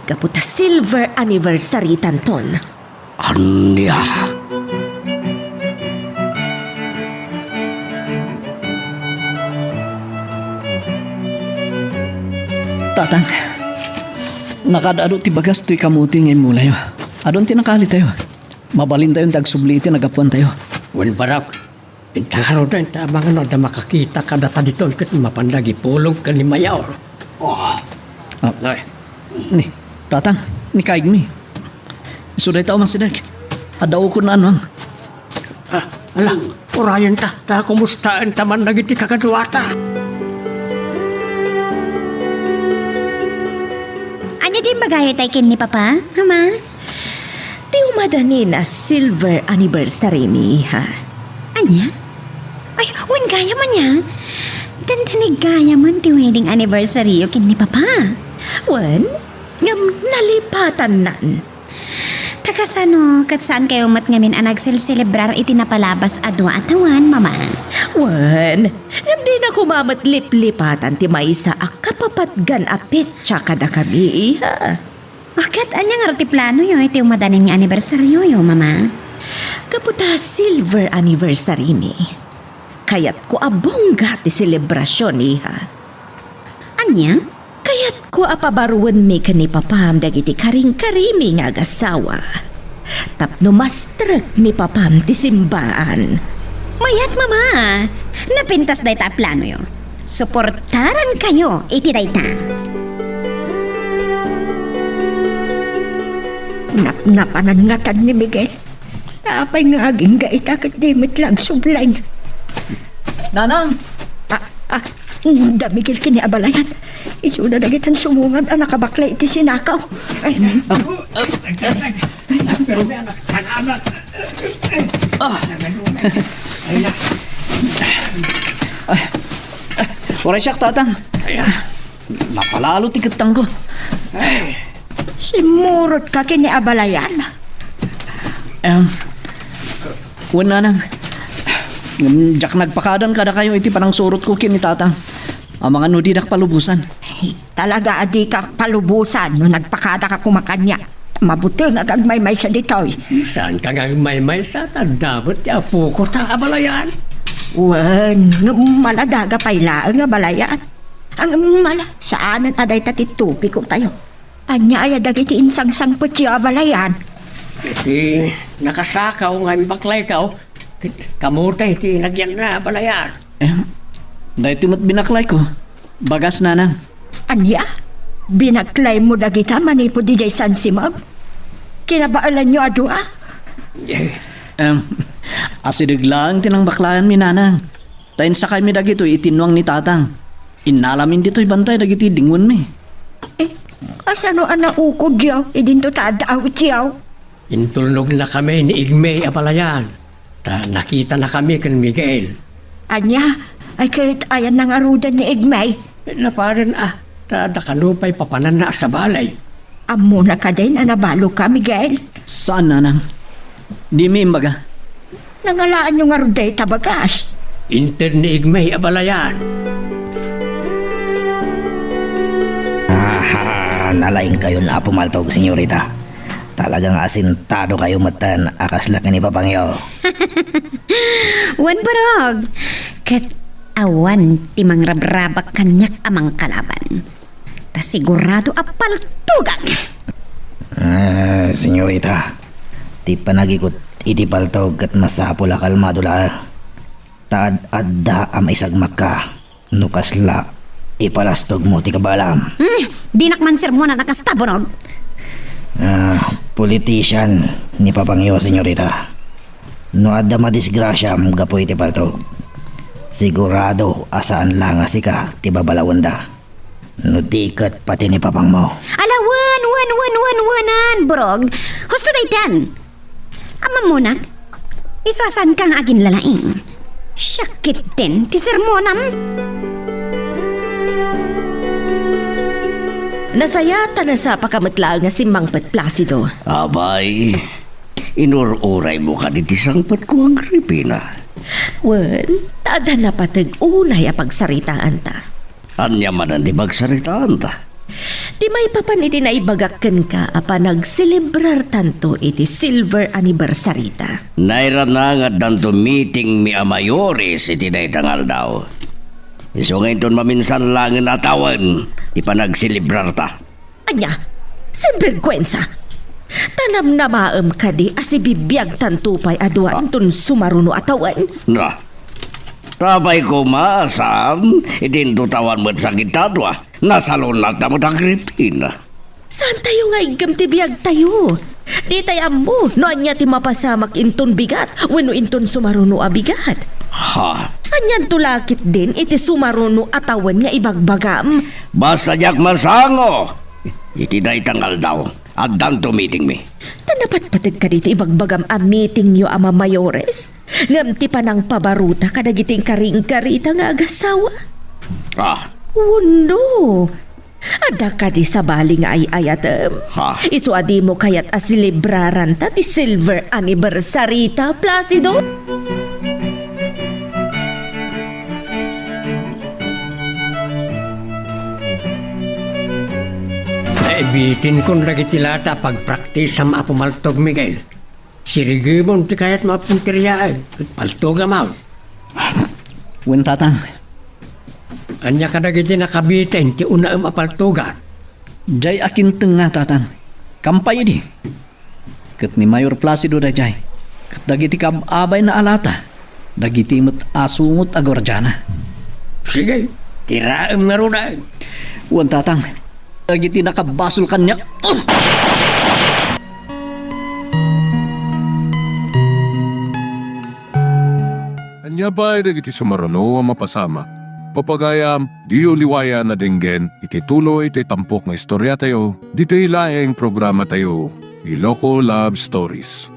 gapu ta silver anniversary tanton. Ania? Tatang, nakaad-adu ti bagas toy kamote nga immulayo. Adun ti nakalitayo. Mabalintayon ti agsubli iti naggapuantayo. Wen, Barok. Inta ngaruden ta amangan no adda makakita kadata diton ket mapanda agipulong ken ni Mayor. Ah. Ay. Ni, Tatang, ni kaigmi. Isu dayta a umasideg. Adda ukon a anuang. Ah, ala, urayenta, ta kumustaenta man dagiti kakaduata. Ania diay imbagayo tay ken ni Papa, Mama? Ti umadanin a silver anniversary mi, iha. Ania? Ay, wen gayam ania? Dandanig gayamen ti wedding anniversaryo ken ni Papa. Wen, ngem nalipatannan. Ta kasano, ket saankayo met ngamin a nagselselebrar iti napalabas a dua a tawen, Mama? Wen, ngem dina koma met liplipatan ti maysa a kapapatgan a petsa kadakami, iha. O, ket ania ngarud ti planoyo iti umadanin nga anibersaryoyo, Mama? Gapu ta silver anniversary mi, kayatko a bongga ti selebrasion, iha. Ania? Kayatko a pabaruenmi ken ni Papam dagiti karingkarimi nga agasawa. Tapno mastrek ni Papam ti simbaan. Mayat, Mama! Napintas dayta a planoyo. Suportarankayo iti dayta. Napnapanan ngatan ni Miguel. Apay nga agingga ita ket di met la agsubli? Nanang! Ah, ah, da Miguel ken ni abalayan. Isuda dagitan sumungad a nakabaklay iti sinakaw. Ay. Ah. Ay. Uray siak, Tatang. Napalalo ti kettangko. Simmurot ka ken ni abalayan. Em, wen, Nanang. Ngem diak nagpakadan kadakayo iti panangsurotko ken ni Tatang. Amangan no didak palubosan. Ay, talaga a dika palubosan no nagpakadaka koma kaniak. Mabuteng nga agmaymaysa ditoy. Saanka nga agmaymaysa, ta adda met ti apoko ta abalayan. Wen, ngem maladaga pay laeng abalayan. Ngem mala, saanen a dayta ti topiko tayo. Ania aya dagiti insangsangpetyo abalayan? Iti nakasakaw nga imbaklaykaw, ket kamote ti nagyanna abalayan. Eh, daytoy met binaklayko. Bagas, Nanang. Ania? Binaklaymo dagita manipud idiay San Simon? Kinabaelanyo a dua? Eh. Em, asideg laeng ti nangbaklayanmi, Nanang. Ta insakaymi dagitoy iti nuang ni Tatang. Innalamin ditoy bantay dagiti dingonmi. Eh, kasano a naukodyo idinto ta adda awityo? Intulnognakami ni Igmay abalayan, ta nakitanakami ken Miguel. Ania? Ay, ket ayanna ngaruden ni Igmay? Napaden a, ta adda kano pay papananna a sabali. Ammona kadin a nabaloka, Miguel? Saan, nanang. Dimi imbaga. Nangalaanyo ngarud dayta bagas? Inted ni Igmay a balayan. Ah, nalaingkayon a pumaltog, senyorita. Talagang asintado kayo metten a kasla ken ni papangyo. Wen, Burog. Ket awan ti mangrabrabak kaniak a mangkalaban. Ta sigurado a paltogak! Ah, senyorita, ti panagikut iti paltog ket masapul a kalmado laeng. Ta ad-adda a maisagmakka no kasla ipalastogmo ti kabaelam. Hmm, dinak man sermonan a kasta, Burog. Ah, politician ni papangyo, senyorita. No adda madisgrasiam gapu iti paltog, sigurado a saan la nga sika ti babalawenda. No di ket pati ni papangmo. Ala, wen, wen, wen, wen, wenan, Burog. Husto daytan. Ammom, Munak, isu a saanka nga aginlalaing. Siak ketdin ti sermonam. Nasaya ta nasapaka met laeng nga simmangpet, Placido. Apay, inur-uraymo kadi ti sangpetko, Agripina? Wen, ta adda napateg unay a pagsaritaanta. Ania manen ti pagsaritaanta? Ti maipapan iti naibagak kenka a panagselebrartanto iti silver anniversary-ta. Nairana nga addanto meeting-mi a mayores iti dayta nga aldaw. Isu nga inton maminsan laengen a tawen ti panagselebrarta. Ania? Sinberguensa! Ta namnamaem kadi a sibibiagtanto pay a dua Ah. inton sumaruno a tawen? Na, apay koma a saan, iti intotawan met sakit ta dua, nasalunatna met Agripina. Saantayo nga iggem ti biagtayo? Ditay ammo no ania ti mapasamak inton bigat wenno inton sumaruno a bigat. Ha? Anianto la ketdin iti sumaruno a tawen nga ibagbagam? Basta diak masango! Iti dayta nga aldaw, addanto meeting-mi. Ta napatpateg kadi ti ibagbagam a meeting-yo a mamayores? Ngem ti panangpabaruta kadagiti inkari-inkarita nga agasawa? Ah. Wenno, adda kadi sabali nga ay-ayatem? Ha? Isu a dimo kayat a selebraranta ti silver anniversary-ta, Placido? Naibitinkon dagiti lata a pagpraktisam a pumaltog, Miguel. Sirigimon ti kayatmo a punteriaen, ket paltogam, aw. Wen, Tatang. Ania kadagiti nakabiten ti unaem a paltogan? Diay akintengnga, Tatang. Kampay idi. Ket ni Mayor Placido daydiay, ket dagiti kaab-abayna a lata, dagiti met a sungot a guardiana. Sige, tiraem ngaruden. Wen, Tatang, dagiti nakabasol kaniak. Ania pay dagiti sumaruno a mapasamak? Pagayam, diyo liwayan a denggen iti tuloy ti tampok nga istoriatayo ditoy laeng programatayo, Iloko Love Stories.